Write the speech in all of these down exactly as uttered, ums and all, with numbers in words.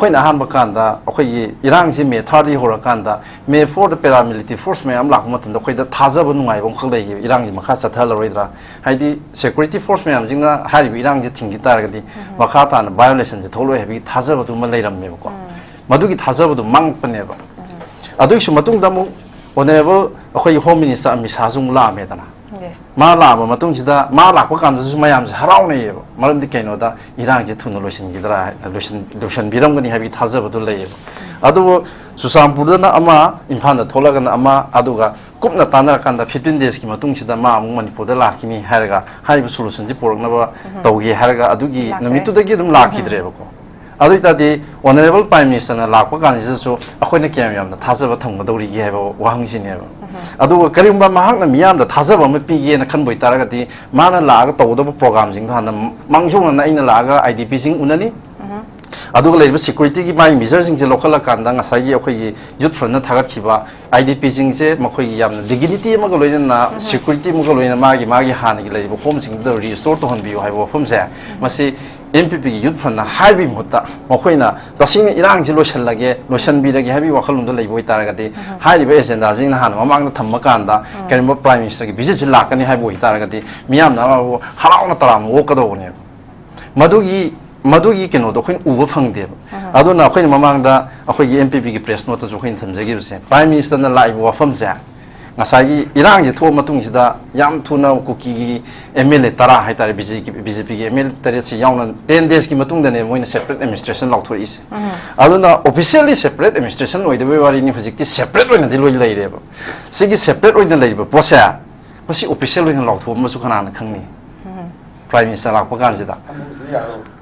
ꯑꯩꯈꯣꯏꯅ ꯑꯍꯥꯟꯕ ꯀꯥꯟꯗ ꯑꯩꯈꯣꯏꯒꯤ ꯏꯔꯥꯡꯁꯤ ꯃꯦ ꯊꯥꯔꯗꯒꯤ ꯍꯧꯔꯀꯥꯟꯗ ꯃꯦ ꯐꯣꯔꯗ ꯄꯦꯔꯥꯃꯤꯂꯤꯇꯔꯤ ꯐꯣꯔꯁ ꯃꯌꯥꯝ ꯂꯥꯛꯄ ꯃꯇꯝꯗ ꯑꯩꯈꯣꯏꯗ ꯊꯥꯖꯕ ꯅꯨꯡꯉꯥꯏꯕ ꯑꯃꯈꯛ ꯂꯩꯈꯤꯕ, ꯏꯔꯥꯡꯁꯤ ꯃꯈꯥ ꯆꯠꯊꯍꯜꯂꯔꯣꯏꯗ꯭ꯔꯥ? ꯍꯥꯏꯗꯤ ꯁꯦꯀ꯭ꯌꯨꯔꯤꯇꯤ ꯐꯣꯔꯁ ꯃꯌꯥꯝꯁꯤꯡꯅ ꯍꯥꯏꯔꯤꯕ ꯏꯔꯥꯡꯁꯤ ꯊꯤꯡꯈꯤ ꯇꯥꯔꯒꯗꯤ ꯃꯈꯥ ꯇꯥꯅ ꯚꯥꯏꯑꯣꯂꯦꯁꯟꯁꯦ ꯊꯣꯛꯂꯛꯑꯣꯏ ꯍꯥꯏꯕꯒꯤ ꯊꯥꯖꯕꯗꯨ ꯑꯃ ꯂꯩꯔꯝꯃꯦꯕꯀꯣ꯫ ꯃꯗꯨꯒꯤ ꯊꯥꯖꯕꯗꯨ ꯃꯥꯡꯉꯛꯄꯅꯦꯕ꯫ ꯑꯗꯨꯒꯤꯁꯨ ꯃꯇꯨꯡꯗ ꯑꯃꯨꯛ ꯑꯣꯅꯔꯦꯕꯜ ꯑꯩꯈꯣꯏꯒꯤ ꯍꯣꯝ ꯃꯤꯅꯤꯁꯇꯔ ꯑꯃꯤꯠ ꯁꯥꯍꯁꯨ ꯑꯃꯨꯛ ꯂꯥꯛꯑꯝꯃꯦꯗꯅ꯫ Yes. ꯃꯥ ꯂꯥꯛꯑꯕ ꯃꯇꯨꯡꯁꯤꯗ, ꯃꯥ ꯂꯥꯛꯄ ꯀꯥꯟꯗꯁꯨ ꯃꯌꯥꯝꯁꯦ ꯍꯔꯥꯎꯅꯩꯌꯦꯕ꯫ ꯃꯔꯝꯗꯤ ꯀꯩꯅꯣꯗ, ꯏꯔꯥꯡꯁꯦ ꯊꯨꯅ ꯂꯣꯏꯁꯤꯟꯈꯤꯗ꯭ꯔꯥ, ꯂꯣꯏꯁꯤꯟ-, ꯂꯣꯏꯁꯤꯟꯕꯤꯔꯝꯒꯅꯤ ꯍꯥꯏꯕꯒꯤ ꯊꯥꯖꯕꯗꯣ ꯂꯩꯌꯦꯕ꯫ ꯑꯗꯨꯕꯨ ꯆꯨꯔꯆꯥꯟꯄꯨꯔꯗꯅ ꯑꯃ, ꯏꯝꯐꯥꯜꯗ ꯊꯣꯛꯂꯒꯅ ꯑꯃ, ꯑꯗꯨꯒ ꯀꯨꯞꯅ ꯇꯥꯟꯅꯔꯀꯥꯟꯗ ꯐꯤꯐꯇꯤꯟ ꯗꯦꯖꯀꯤ ꯃꯇꯨꯡꯁꯤꯗ ꯃꯥ ꯑꯃꯨꯛ ꯃꯅꯤꯄꯨꯔꯗ ꯂꯥꯛꯈꯤꯅꯤ ꯍꯥꯏꯔꯒ ꯍꯥꯏꯔꯤꯕ ꯁꯣꯂꯨꯁꯟꯁꯤ ꯄꯨꯔꯛꯅꯕ ꯇꯧꯒꯦ ꯍꯥꯏꯔꯒ ꯑꯗꯨꯒꯤ ꯂꯥꯛꯇ꯭ꯔꯦ꯫ ꯅꯨꯃꯤꯠꯇꯨꯗꯒꯤ ꯑꯗꯨꯝ ꯂꯥꯛꯈꯤꯗ꯭ꯔꯦꯕꯀꯣ꯫ ꯑꯗꯨ ꯑꯣꯏ ꯇꯥꯔꯗꯤ ꯑꯣꯅꯔꯦꯕꯜ ꯄ꯭ꯔꯥꯏꯝ ꯃꯤꯅꯤꯁꯇꯔꯅ ꯂꯥꯛꯄ ꯀꯥꯟꯁꯤꯗꯁꯨ ꯑꯩꯈꯣꯏꯅ ꯀꯌꯥꯝ ꯌꯥꯝꯅ ꯊꯥꯖꯕ ꯊꯝꯒꯗꯧꯔꯤꯒꯦ ꯍꯥꯏꯕ ꯋꯥꯍꯪꯁꯤꯅꯦꯕ꯫ ꯑꯗꯨꯒ ꯀꯔꯤꯒꯨꯝꯕ ꯃꯍꯥꯛꯅ ꯃꯤꯌꯥꯝꯗ ꯊꯥꯖꯕ ꯑꯃ ꯄꯤꯒꯦꯅ ꯈꯟꯕ ꯑꯣꯏꯇꯥꯔꯒꯗꯤ, ꯃꯥꯅ ꯂꯥꯛꯑꯒ ꯇꯧꯒꯗꯕ ꯄ꯭ꯔꯣꯒꯥꯝꯁꯤꯡꯗꯣ ꯍꯥꯟꯅ ꯃꯥꯡꯖꯧꯅꯅ ꯑꯩꯅ ꯂꯥꯛꯑꯒ ꯑꯥꯏ ꯗꯤ ꯄꯤꯁꯤꯡ ꯎꯅꯅꯤ, ꯑꯗꯨꯒ ꯂꯩꯔꯤꯕ ꯁꯦꯀ꯭ꯌꯨꯔꯤꯇꯤꯒꯤ ꯃꯥꯒꯤ ꯃꯤꯖꯔꯁꯤꯡꯁꯦ ꯂꯧꯈꯠꯂꯀꯥꯟꯗ ꯉꯁꯥꯏꯒꯤ ꯑꯩꯈꯣꯏꯒꯤ ꯌꯨꯠ ꯐ꯭ꯔꯟꯠꯅ ꯊꯥꯒꯠꯈꯤꯕ ꯑꯥꯏ ꯗꯤ ꯄꯤꯁꯤꯡꯁꯦ ꯃꯈꯣꯏꯒꯤ ꯌꯥꯝꯅ ꯗꯤꯒꯤꯅꯤꯇꯤ ꯑꯃꯒ ꯂꯣꯏꯅꯅ, ꯁꯦꯀ꯭ꯌꯨꯔꯤꯇꯤ ꯑꯃꯒ ꯂꯣꯏꯅꯅ ꯃꯥꯒꯤ, ꯃꯥꯒꯤ ꯍꯥꯟꯅꯒꯤ ꯂꯩꯔꯤꯕ ꯍꯣꯝꯁꯤꯡꯗꯨꯗ ꯔꯤꯁꯇꯣꯔ ꯇꯧꯍꯟꯕꯤꯌꯨ ꯍꯥꯏꯕ ꯋꯥꯐꯝꯁꯦ, ꯃꯁꯤ ꯑꯦꯝ ꯄꯤ ꯄꯤꯒꯤ ꯌꯨꯠ ꯐ꯭ꯔꯟꯠꯅ ꯍꯥꯏꯕꯒꯤ ꯃꯍꯨꯠꯇ ꯃꯈꯣꯏꯅ ꯇꯁꯦꯡꯅ ꯏꯔꯥꯡꯁꯤ ꯂꯣꯏꯁꯤꯜꯂꯒꯦ, ꯂꯣꯏꯁꯤꯟꯕꯤꯔꯒꯦ ꯍꯥꯏꯕꯒꯤ ꯋꯥꯈꯜꯂꯣꯟꯗ ꯂꯩꯕ ꯑꯣꯏꯇꯥꯔꯒꯗꯤ, ꯍꯥꯏꯔꯤꯕ ꯑꯦꯖꯦꯟꯗꯥꯁꯤꯡꯅ ꯍꯥꯟꯅ ꯃꯃꯥꯡꯗ ꯊꯝꯃꯀꯥꯟꯗ ꯀꯔꯤꯒꯨꯝꯕ ꯄ꯭ꯔꯥꯏꯝ ꯃꯤꯅꯤꯁꯇꯔꯒꯤ ꯚꯤꯖꯤꯠꯁꯤ ꯂꯥꯛꯀꯅꯤ ꯍꯥꯏꯕ ꯑꯣꯏꯇꯥꯔꯒꯗꯤ, ꯃꯤꯌꯥꯝꯅ ꯑꯃꯕꯨ ꯍꯔꯥꯎꯅ ꯇꯔꯥꯝꯅ ꯑꯣꯛꯀꯗꯧꯕꯅꯦꯕ꯫ ꯃꯗꯨꯒꯤ, ꯃꯗꯨꯒꯤ ꯀꯩꯅꯣꯗꯣ ꯑꯩꯈꯣꯏꯅ ꯎꯕ ꯐꯪꯗꯦꯕ꯫ ꯑꯗꯨꯅ ꯑꯩꯈꯣꯏꯅ ꯃꯃꯥꯡꯗ ꯑꯩꯈꯣꯏꯒꯤ ꯑꯦꯝ ꯄꯤ ꯄꯤꯒꯤ ꯄ꯭ꯔꯦꯁ ꯅꯣꯠꯇꯁꯨ ꯑꯩꯈꯣꯏꯅ ꯊꯝꯖꯈꯤꯕꯁꯦ, ꯄ꯭ꯔꯥꯏꯝ ꯃꯤꯅꯤꯁꯇꯔꯅ ꯂꯥꯛꯏꯕ ꯋꯥꯐꯝꯁꯦ, ꯉꯁꯥꯏꯒꯤ ꯏꯔꯥꯡꯁꯦ ꯊꯣꯛꯑ ꯃꯇꯨꯡꯁꯤꯗ ꯌꯥꯝ ꯊꯨꯅ ꯀꯨꯀꯤꯒꯤ ꯑꯦꯝ ꯑꯦꯜ ꯑꯦ ꯇꯔꯥ ꯍꯥꯏꯇꯥꯔꯦ, ꯕꯤ ꯖꯦ ꯄꯤꯒꯤ ꯑꯦꯝ ꯑꯦꯜ ꯑꯦ ꯇꯔꯦꯠꯁꯤ ꯌꯥꯎꯅ ꯇꯦꯟ ꯗꯦꯖꯀꯤ ꯃꯇꯨꯡꯗꯅꯦ ꯃꯣꯏꯅ ꯁꯦꯄꯔꯦꯠ ꯑꯦꯗꯃꯤꯅꯤꯁꯇ꯭ꯔꯦꯁꯟ ꯂꯥꯎꯊꯣꯔꯛꯏꯁꯦ꯫ ꯑꯗꯨꯅ ꯑꯣꯐꯤꯁꯤꯌꯦꯜꯂꯤ ꯁꯦꯄꯔꯦꯠ ꯑꯦꯗꯃꯤꯅꯤꯁꯇ꯭ꯔꯦꯁꯟ ꯑꯣꯏꯗꯕꯩ ꯋꯥꯔꯤꯅꯤ, ꯍꯧꯖꯤꯛꯇꯤ ꯁꯦꯄꯔꯦꯠ ꯑꯣꯏꯅꯗꯤ ꯂꯣꯏ ꯂꯩꯔꯦꯕ꯫ ꯁꯤꯒꯤ ꯁꯦꯄꯔꯦꯠ ꯑꯣꯏꯅ ꯂꯩꯔꯤꯕ ꯄꯣꯠꯁꯦ, ꯃꯁꯤ ꯑꯣꯐꯤꯁꯤꯌꯦꯜ ꯑꯣꯏꯅ ꯂꯥꯎꯊꯣꯛꯑꯝꯕꯁꯨ ꯀꯅꯥꯅ ꯈꯪꯅꯤ? ꯄ꯭ꯔꯥꯏꯝ ꯃꯤꯅꯤꯁꯇꯔ ꯂꯥꯛꯄ ꯀꯥꯟꯁꯤꯗ꯫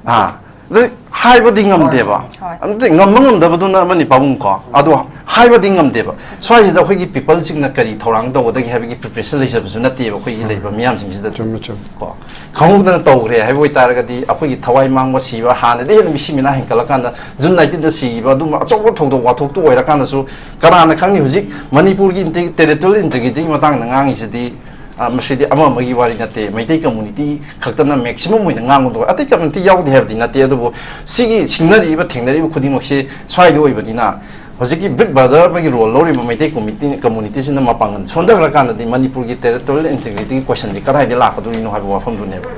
ꯑꯥ꯫ ꯑꯗꯨ ꯍꯥꯏꯕꯗꯤ ꯉꯝꯗꯦꯕ꯫ ꯍꯣꯏ꯫ ꯑꯗꯨꯗꯤ ꯉꯝꯕ ꯉꯝꯗꯕꯗꯨꯅ ꯑꯃꯅꯤ ꯄꯥꯕꯨꯡ ꯀꯣ꯫ ꯑꯗꯣ ꯍꯥꯏꯕꯗꯤ ꯉꯝꯗꯦꯕ꯫ ꯁ꯭ꯋꯥꯏꯁꯤꯗ ꯑꯩꯈꯣꯏꯒꯤ ꯄꯤꯄꯜꯁꯤꯡꯅ ꯀꯔꯤ ꯊꯧꯔꯥꯡ ꯇꯧꯒꯗꯒꯦ ꯍꯥꯏꯕꯒꯤ ꯄ꯭ꯔꯤꯄꯦꯔꯦꯁꯟ ꯂꯩꯖꯕꯁꯨ ꯅꯠꯇꯦꯕ ꯑꯩꯈꯣꯏꯒꯤ ꯂꯩꯔꯤꯕ ꯃꯤꯌꯥꯝꯁꯤꯡꯁꯤꯗ꯫ ꯆꯨꯝꯃꯦ, ꯆꯨꯝꯃꯦ꯫ ꯀꯣ꯫ ꯈꯪꯍꯧꯗꯅ ꯇꯧꯈ꯭ꯔꯦ ꯍꯥꯏꯕ ꯑꯣꯏꯇꯥꯔꯒꯗꯤ ꯑꯩꯈꯣꯏꯒꯤ ꯊꯋꯥꯏ ꯃꯥꯡꯕ, ꯁꯤꯕ, ꯍꯥꯟꯅꯗꯤ ꯍꯦꯟꯅ ꯃꯤꯁꯤ ꯃꯤꯅꯥ ꯍꯦꯟꯒꯠꯂꯀꯥꯟꯗ ꯖꯨꯟ ꯅꯥꯏꯟꯇꯤꯟꯗ ꯁꯤꯈꯤꯕ ꯑꯗꯨꯝꯕ ꯑꯆꯧꯕ ꯊꯧꯗꯣꯛ ꯋꯥꯊꯣꯛꯇꯨ ꯑꯣꯏꯔꯀꯥꯟꯗꯁꯨ ꯀꯅꯥꯅ ꯈꯪꯅꯤ? ꯍꯧꯖꯤꯛ ꯃꯅꯤꯄꯨꯔꯒꯤ ꯏꯟꯇꯤ-, ꯇꯦꯔꯤꯇꯣꯔꯤꯌꯦꯜ ꯏꯟꯇꯤꯒ꯭ꯔꯤꯇꯤꯒꯤ ꯃꯇꯥꯡꯗ ꯉꯥꯡꯉꯤꯁꯤꯗꯤ ꯑ, ꯃꯁꯤꯗꯤ ꯑꯃ ꯑꯃꯒꯤ ꯋꯥꯔꯤ ꯅꯠꯇꯦ, ꯃꯩꯇꯩ community ꯈꯛꯇꯅ maximum ꯑꯣꯏꯅ ꯉꯥꯡꯕꯗꯣ, ꯑꯇꯩ community ꯌꯥꯎꯗꯦ ꯍꯥꯏꯕꯗꯤ ꯅꯠꯇꯦ, ꯑꯗꯨꯕꯨ ꯁꯤꯒꯤ ꯁꯤꯡꯅꯔꯤꯕ ꯊꯦꯡꯅꯔꯤꯕ ꯈꯨꯗꯤꯡꯃꯛꯁꯤ ꯁ꯭ꯋꯥꯏꯗ ꯑꯣꯏꯕꯅꯤꯅ, ꯍꯧꯖꯤꯛꯀꯤ Big Brother ꯑꯃꯒꯤ role ꯂꯧꯔꯤꯕ ꯃꯩꯇꯩ community, communityꯁꯤꯅ ꯃꯄꯥꯡꯒꯜ ꯁꯣꯟꯊꯈ꯭ꯔꯀꯥꯟꯗꯗꯤ ꯃꯅꯤꯄꯨꯔꯒꯤ territorial integrityꯒꯤ questionꯁꯤ ꯀꯗꯥꯏꯗ ꯂꯥꯛꯀꯗꯣꯔꯤꯅꯣ ꯍꯥꯏꯕ ꯋꯥꯐꯝꯗꯨꯅꯦꯕ꯫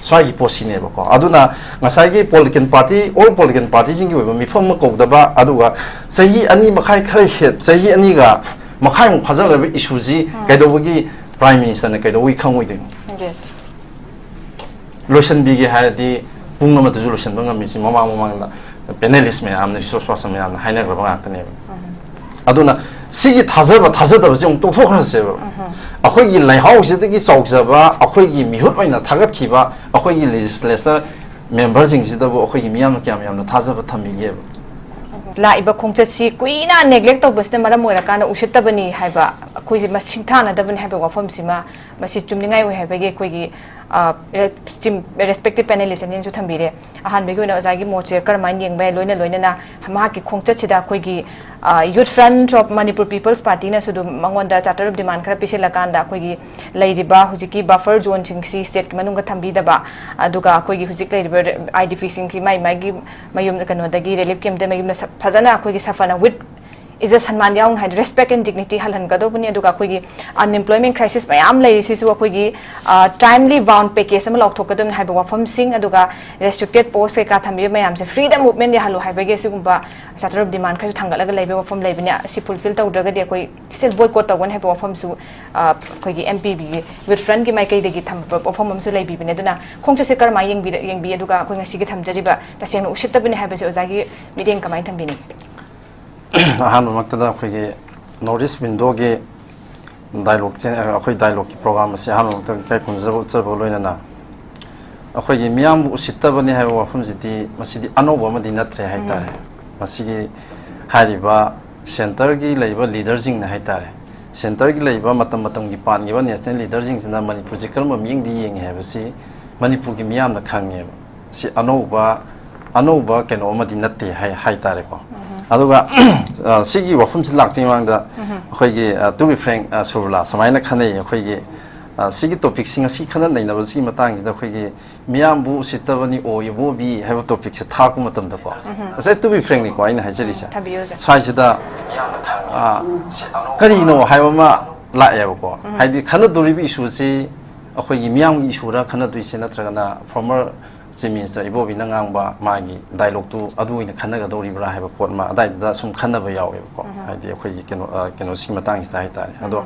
ꯁ꯭ꯋꯥꯏꯒꯤ ꯄꯣꯠꯁꯤꯅꯦꯕꯀꯣ꯫ ꯑꯗꯨꯅ ꯉꯁꯥꯏꯒꯤ political party, all political partyꯁꯤꯡꯒꯤ ꯑꯣꯏꯕ ꯃꯤꯐꯝ ꯑꯃ ꯀꯧꯗꯕ, ꯑꯗꯨꯒ ꯆꯍꯤ ꯑꯅꯤ ꯃꯈꯥꯏ ꯈꯔ ꯍꯦ-, ꯆꯍꯤ ꯑꯅꯤꯒ ꯃꯈꯥꯏꯃꯨꯛ ꯐꯥꯖꯜꯂꯕ issueꯁꯤ ꯀꯩꯗꯧꯕꯒꯤ Prime Ministerꯅ ꯀꯩꯗꯧꯕꯒꯤ ꯈꯪꯉꯣꯏꯗꯣꯏꯅꯣ? Yes. ꯂꯣꯏꯁꯤꯟꯕꯤꯒꯦ ꯍꯥꯏꯔꯗꯤ ꯄꯨꯡ ꯑꯃꯗꯁꯨ ꯂꯣꯏꯁꯤꯟꯕ ꯉꯝꯃꯤꯁꯤ ꯃꯃꯥꯡ ꯃꯃꯥꯡꯗ panelist ꯃꯌꯥꯝꯅ, resource person ꯃꯌꯥꯝꯅ ꯍꯥꯏꯅꯈ꯭ꯔꯕ ꯉꯥꯛꯇꯅꯦꯕ꯫ ꯑꯗꯨꯅ ꯁꯤꯒꯤ ꯊꯥꯖꯕ ꯊꯥꯖꯗꯕꯁꯦ ꯑꯃꯨꯛ ꯇꯣꯛꯊꯣꯛꯈ꯭ꯔꯁꯦꯕ꯫ ꯑꯩꯈꯣꯏꯒꯤ ꯂꯩꯍꯥꯎꯁꯤꯗꯒꯤ ꯆꯥꯎꯖꯕ, ꯑꯩꯈꯣꯏꯒꯤ ꯃꯤꯍꯨꯠ ꯑꯣꯏꯅ ꯊꯥꯒꯠꯈꯤꯕ ꯑꯩꯈꯣꯏꯒꯤ legislature memberꯁꯤꯡꯁꯤꯗꯕꯨ ꯑꯩꯈꯣꯏꯒꯤ ꯃꯤꯌꯥꯝꯅ ꯀꯌꯥꯝ ꯌꯥꯝꯅ ꯊꯥꯖꯕ ꯊꯝꯕꯤꯒꯦꯕ? ꯂꯥꯛꯏꯕ ꯈꯣꯡꯆꯠꯁꯤ ꯀꯨꯏꯅ neglect ꯇꯧꯕꯁꯤꯅ ꯃꯔꯝ ꯑꯣꯏꯔꯀꯥꯟꯗ ꯎꯁꯤꯠꯇꯕꯅꯤ ꯍꯥꯏꯕ, ꯑꯩꯈꯣꯏꯁꯦ ꯃꯁꯤꯡ ꯊꯥꯅꯗꯕꯅꯤ ꯍꯥꯏꯕ ꯋꯥꯐꯝꯁꯤꯃ, ꯃꯁꯤ ꯆꯨꯝꯅꯤꯡꯉꯥꯏ ꯑꯣꯏ ꯍꯥꯏꯕꯒꯤ ꯑꯩꯈꯣꯏꯒꯤ, ꯑ, ꯔꯦ-, ꯆꯤꯝ-, respective panelist ꯑꯅꯤꯅꯁꯨ ꯊꯝꯕꯤꯔꯦ꯫ ꯑꯍꯥꯟꯕꯒꯤ ꯑꯣꯏꯅ ꯑꯣꯖꯥꯒꯤ ꯃꯣꯠꯁꯦ ꯀꯔꯝꯍꯥꯏꯅ ꯌꯦꯡꯕ ꯌꯥꯏ, ꯂꯣꯏꯅ ꯂꯣꯏꯅꯅ ꯃꯍꯥꯛꯀꯤ ꯈꯣꯡꯆꯠꯁꯤꯗ ꯑꯩꯈꯣꯏꯒꯤ, ꯑ, Youth Front of Manipur People's Partyꯅꯁꯨ ꯑꯗꯨꯝ ꯃꯉꯣꯟꯗ charter of demand ꯈꯔ ꯄꯤꯁꯤꯜꯂꯀꯥꯟꯗ ꯑꯩꯈꯣꯏꯒꯤ ꯂꯩꯔꯤꯕ ꯍꯧꯖꯤꯛꯀꯤ buffer zoneꯁꯤꯡꯁꯤ stateꯀꯤ ꯃꯅꯨꯡꯗ ꯊꯝꯕꯤꯗꯕ, ꯑꯗꯨꯒ ꯑꯩꯈꯣꯏꯒꯤ ꯍꯧꯖꯤꯛ ꯂꯩꯔꯤꯕ IDPꯁꯤꯡꯁꯤ ꯃꯥꯏ ꯃꯥꯏꯒꯤ ꯃꯌꯨꯝ, ꯀꯩꯅꯣꯗꯒꯤ relief campꯇ ꯃꯌꯨꯝꯗ ꯁ-, ꯐꯖꯅ ꯑꯩꯈꯣꯏꯒꯤ ꯁꯥꯐꯅ with is a ꯁꯟꯃꯥꯟ ꯌꯥꯎꯅ ꯍꯥꯏꯗꯤ respect and dignity ꯍꯜꯍꯟꯒꯗꯧꯕꯅꯤ꯫ ꯑꯗꯨꯒ ꯑꯩꯈꯣꯏꯒꯤ unemployment crisis ꯃꯌꯥꯝ ꯂꯩꯔꯤꯁꯤꯁꯨ ꯑꯩꯈꯣꯏꯒꯤ, ꯑ, timely bound package ꯑꯃ ꯂꯥꯎꯊꯣꯛꯀꯗꯕꯅꯤ ꯍꯥꯏꯕ ꯋꯥꯐꯝꯁꯤꯡ, ꯑꯗꯨꯒ restricted post ꯀꯩꯀꯥ ꯊꯝꯕꯤꯕ ꯃꯌꯥꯝꯁꯦ freedom movement ꯌꯥꯍꯜꯂꯨ ꯍꯥꯏꯕꯒꯤ ꯑꯁꯤꯒꯨꯝꯕ charter of demand ꯈꯔꯁꯨ ꯊꯥꯡꯒꯠꯂꯒ ꯂꯩꯕ ꯋꯥꯐꯝ ꯂꯩꯕꯅꯤ꯫ ꯑꯁꯤ fulfill ꯇꯧꯗ꯭ꯔꯒꯗꯤ ꯑꯩꯈꯣꯏ still boycott ꯇꯧꯒꯅꯤ ꯍꯥꯏꯕ ꯋꯥꯐꯝꯁꯨ, ꯑ, ꯑꯩꯈꯣꯏꯒꯤ MPBꯒꯤ Youth Frontꯀꯤ ꯃꯥꯏꯀꯩꯗꯒꯤ ꯊꯝꯕ ꯋꯥꯐꯝ ꯑꯃꯁꯨ ꯂꯩꯕꯤꯕꯅꯦ꯫ ꯑꯗꯨꯅ ꯈꯣꯡꯆꯠꯁꯦ ꯀꯔꯝꯍꯥꯏꯅ ꯌꯦꯡꯕꯤ-, ꯌꯦꯡꯕꯤ, ꯑꯗꯨꯒ ꯑꯩꯈꯣꯏ ꯉꯁꯤꯒꯤ ꯊꯝꯖꯔꯤꯕ ꯇꯁꯦꯡꯅ ꯎꯁꯤꯠꯇꯕꯅꯤ ꯍꯥꯏꯕꯁꯦ ꯑꯣꯖꯥꯒꯤ ꯃꯤꯠꯌꯦꯡ ꯀꯃꯥꯏꯅ ꯊꯝꯕꯤꯅꯤ? ꯑꯍꯥꯟꯕꯃꯛꯇꯗ ꯑꯩꯈꯣꯏꯒꯤ North East Windowꯒꯤ dialogue channel, ꯑꯩꯈꯣꯏ dialogueꯀꯤ program ꯑꯁꯤ ꯑꯍꯥꯟꯕꯃꯛꯇꯗ ꯏꯀꯥꯏ ꯈꯨꯝꯅꯖꯕ ꯎꯠꯆꯕ ꯂꯣꯏꯅꯅ ꯑꯩꯈꯣꯏꯒꯤ ꯃꯤꯌꯥꯝꯕꯨ ꯎꯁꯤꯠꯇꯕꯅꯤ ꯍꯥꯏꯕ ꯋꯥꯐꯝꯁꯤꯗꯤ ꯃꯁꯤꯗꯤ ꯑꯅꯧꯕ ꯑꯃꯗꯤ ꯅꯠꯇ꯭ꯔꯦ ꯍꯥꯏꯇꯥꯔꯦ꯫ ꯃꯁꯤꯒꯤ ꯍꯥꯏꯔꯤꯕ centreꯒꯤ ꯂꯩꯔꯤꯕ leaderꯁꯤꯡꯅ ꯍꯥꯏꯇꯥꯔꯦ, centreꯒꯤ ꯂꯩꯔꯤꯕ ꯃꯇꯝ ꯃꯇꯝꯒꯤ ꯄꯥꯟꯈꯤꯕ national leaderꯁꯤꯡꯁꯤꯅ ꯃꯅꯤꯄꯨꯔꯁꯤ ꯀꯔꯝꯕ ꯃꯤꯠꯌꯦꯡꯗ ꯌꯦꯡꯉꯤ ꯍꯥꯏꯕꯁꯤ ꯃꯅꯤꯄꯨꯔꯒꯤ ꯃꯤꯌꯥꯝꯅ ꯈꯪꯉꯦꯕ꯫ ꯁꯤ ꯑꯅꯧꯕ, ꯑꯅꯧꯕ ꯀꯩꯅꯣ ꯑꯃꯗꯤ ꯅꯠꯇꯦ ꯍꯥꯏ, ꯍꯥꯏꯇꯥꯔꯦꯀꯣ꯫ ꯑꯗꯨꯒ ꯑ, ꯁꯤꯒꯤ ꯋꯥꯐꯝꯁꯤ ꯂꯥꯛꯇ꯭ꯔꯤꯉꯩ ꯃꯃꯥꯡꯗ ꯑꯩꯈꯣꯏꯒꯤ, ꯑ, to be frank, ꯑ, ꯁꯨꯔꯕꯂꯥ, ꯁꯨꯃꯥꯏꯅ ꯈꯟꯅꯩ꯫ ꯑꯩꯈꯣꯏꯒꯤ, ꯑ, ꯁꯤꯒꯤ ꯇꯣꯄꯤꯛꯁꯤ ꯉꯁꯤ ꯈꯟꯅ ꯅꯩꯅꯕꯁꯤꯒꯤ ꯃꯇꯥꯡꯁꯤꯗ ꯑꯩꯈꯣꯏꯒꯤ "ꯃꯤꯌꯥꯝꯕꯨ ꯎꯁꯤꯠꯇꯕꯅꯤ ꯑꯣ ꯏꯕꯣꯕꯤ" ꯍꯥꯏꯕ ꯇꯣꯄꯤꯛꯁꯦ ꯊꯥꯔꯛꯄ ꯃꯇꯝꯗꯀꯣ, ꯉꯁꯥꯏ to be frankꯅꯤꯀꯣ ꯑꯩꯅ ꯍꯥꯏꯖꯔꯤꯁꯦ, ꯊꯝꯕꯤꯌꯨꯁꯦ꯫ ꯁ꯭ꯋꯥꯏꯁꯤꯗ, ꯑ, ꯀꯔꯤꯅꯣ ꯍꯥꯏꯕ ꯑꯃ ꯂꯥꯛꯑꯦꯕꯀꯣ꯫ ꯍꯥꯏꯗꯤ ꯈꯟꯅꯗꯣꯔꯤꯕ ꯏꯁꯨꯁꯤ ꯑꯩꯈꯣꯏꯒꯤ ꯃꯤꯌꯥꯝꯒꯤ ꯏꯁꯨꯔ ꯈꯟꯅꯗꯣꯏꯁꯦ, ꯅꯠꯇ꯭ꯔꯒꯅ former Chief Minister ꯏꯕꯣꯕꯤꯅ ꯉꯥꯡꯕ ꯃꯥꯒꯤ ꯗꯥꯏꯂꯣꯛꯇꯨ ꯑꯗꯨ ꯑꯣꯏꯅ ꯈꯟꯅꯒꯗꯧꯔꯤꯕ꯭ꯔꯥ ꯍꯥꯏꯕ ꯄꯣꯠ ꯑꯃ ꯑꯗꯥꯏꯗꯨꯗ ꯁꯨꯝ ꯈꯟꯅꯕ ꯌꯥꯎꯋꯦꯕꯀꯣ꯫ ꯍꯥꯏꯗꯤ ꯑꯩꯈꯣꯏꯒꯤ ꯀꯩꯅꯣ, ꯑ, ꯀꯩꯅꯣꯁꯤꯒꯤ ꯃꯇꯥꯡꯁꯤꯗ ꯍꯥꯏꯇꯥꯔꯦ꯫ ꯑꯗꯣ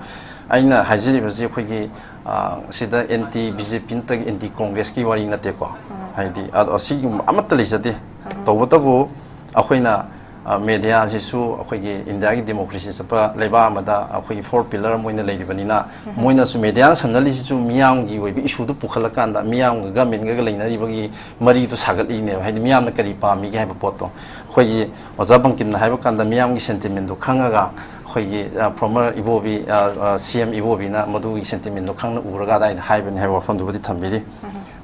ꯑꯩꯅ ꯍꯥꯏꯖꯔꯤꯕꯁꯤ ꯑꯩꯈꯣꯏꯒꯤ, ꯑ, ꯁꯤꯗ anti BJP ꯅꯠꯇ꯭ꯔꯒ anti Congressꯀꯤ ꯋꯥꯔꯤ ꯅꯠꯇꯦꯀꯣ꯫ ꯍꯥꯏꯗꯤ ꯑꯗꯣ ꯑꯁꯤꯒꯨꯝꯕ ꯑꯃꯠꯇ ꯂꯩꯖꯗꯦ꯫ ꯇꯧꯕꯇꯕꯨ ꯑꯩꯈꯣꯏꯅ, ꯑ, mediaꯁꯤꯁꯨ ꯑꯩꯈꯣꯏꯒꯤ ꯏꯟꯗꯤꯌꯥꯒꯤ democracy ꯆꯠꯄ ꯂꯩꯕꯥꯛ ꯑꯃꯗ ꯑꯩꯈꯣꯏꯒꯤ four pillar ꯑꯃ ꯑꯣꯏꯅ ꯂꯩꯔꯤꯕꯅꯤꯅ, ꯃꯣꯏꯅꯁꯨ, mediaꯅ ꯁꯝꯅꯔꯤꯁꯤꯁꯨ ꯃꯤꯌꯥꯝꯒꯤ ꯑꯣꯏꯕ issueꯗꯨ ꯄꯨꯈꯠꯂꯀꯥꯟꯗ ꯃꯤꯌꯥꯝꯒ governmentꯒꯒ ꯂꯩꯅꯔꯤꯕꯒꯤ ꯃꯔꯤꯗꯨ ꯁꯥꯒꯠꯂꯤꯅꯦꯕ꯫ ꯍꯥꯏꯗꯤ ꯃꯤꯌꯥꯝꯅ ꯀꯔꯤ ꯄꯥꯝꯃꯤꯒꯦ ꯍꯥꯏꯕ ꯄꯣꯠꯇꯣ꯫ ꯑꯩꯈꯣꯏꯒꯤ ꯑꯣꯖꯥ ꯕꯪꯀꯤꯝꯅ ꯍꯥꯏꯕ ꯀꯥꯟꯗ ꯃꯤꯌꯥꯝꯒꯤ sentimentꯗꯨ ꯈꯪꯉꯒ ꯑꯩꯈꯣꯏꯒꯤ, ꯑ, former ꯏꯕꯣꯕꯤ, ꯑ, ꯑ, CM ꯏꯕꯣꯕꯤꯅ ꯃꯗꯨꯒꯤ sentimentꯗꯨ ꯈꯪꯅ ꯎꯔꯒ ꯑꯗꯥꯏꯗ ꯍꯥꯏꯕꯅꯤ ꯍꯥꯏꯕ ꯋꯥꯐꯝꯗꯨꯕꯨꯗꯤ ꯊꯝꯕꯤꯔꯤ꯫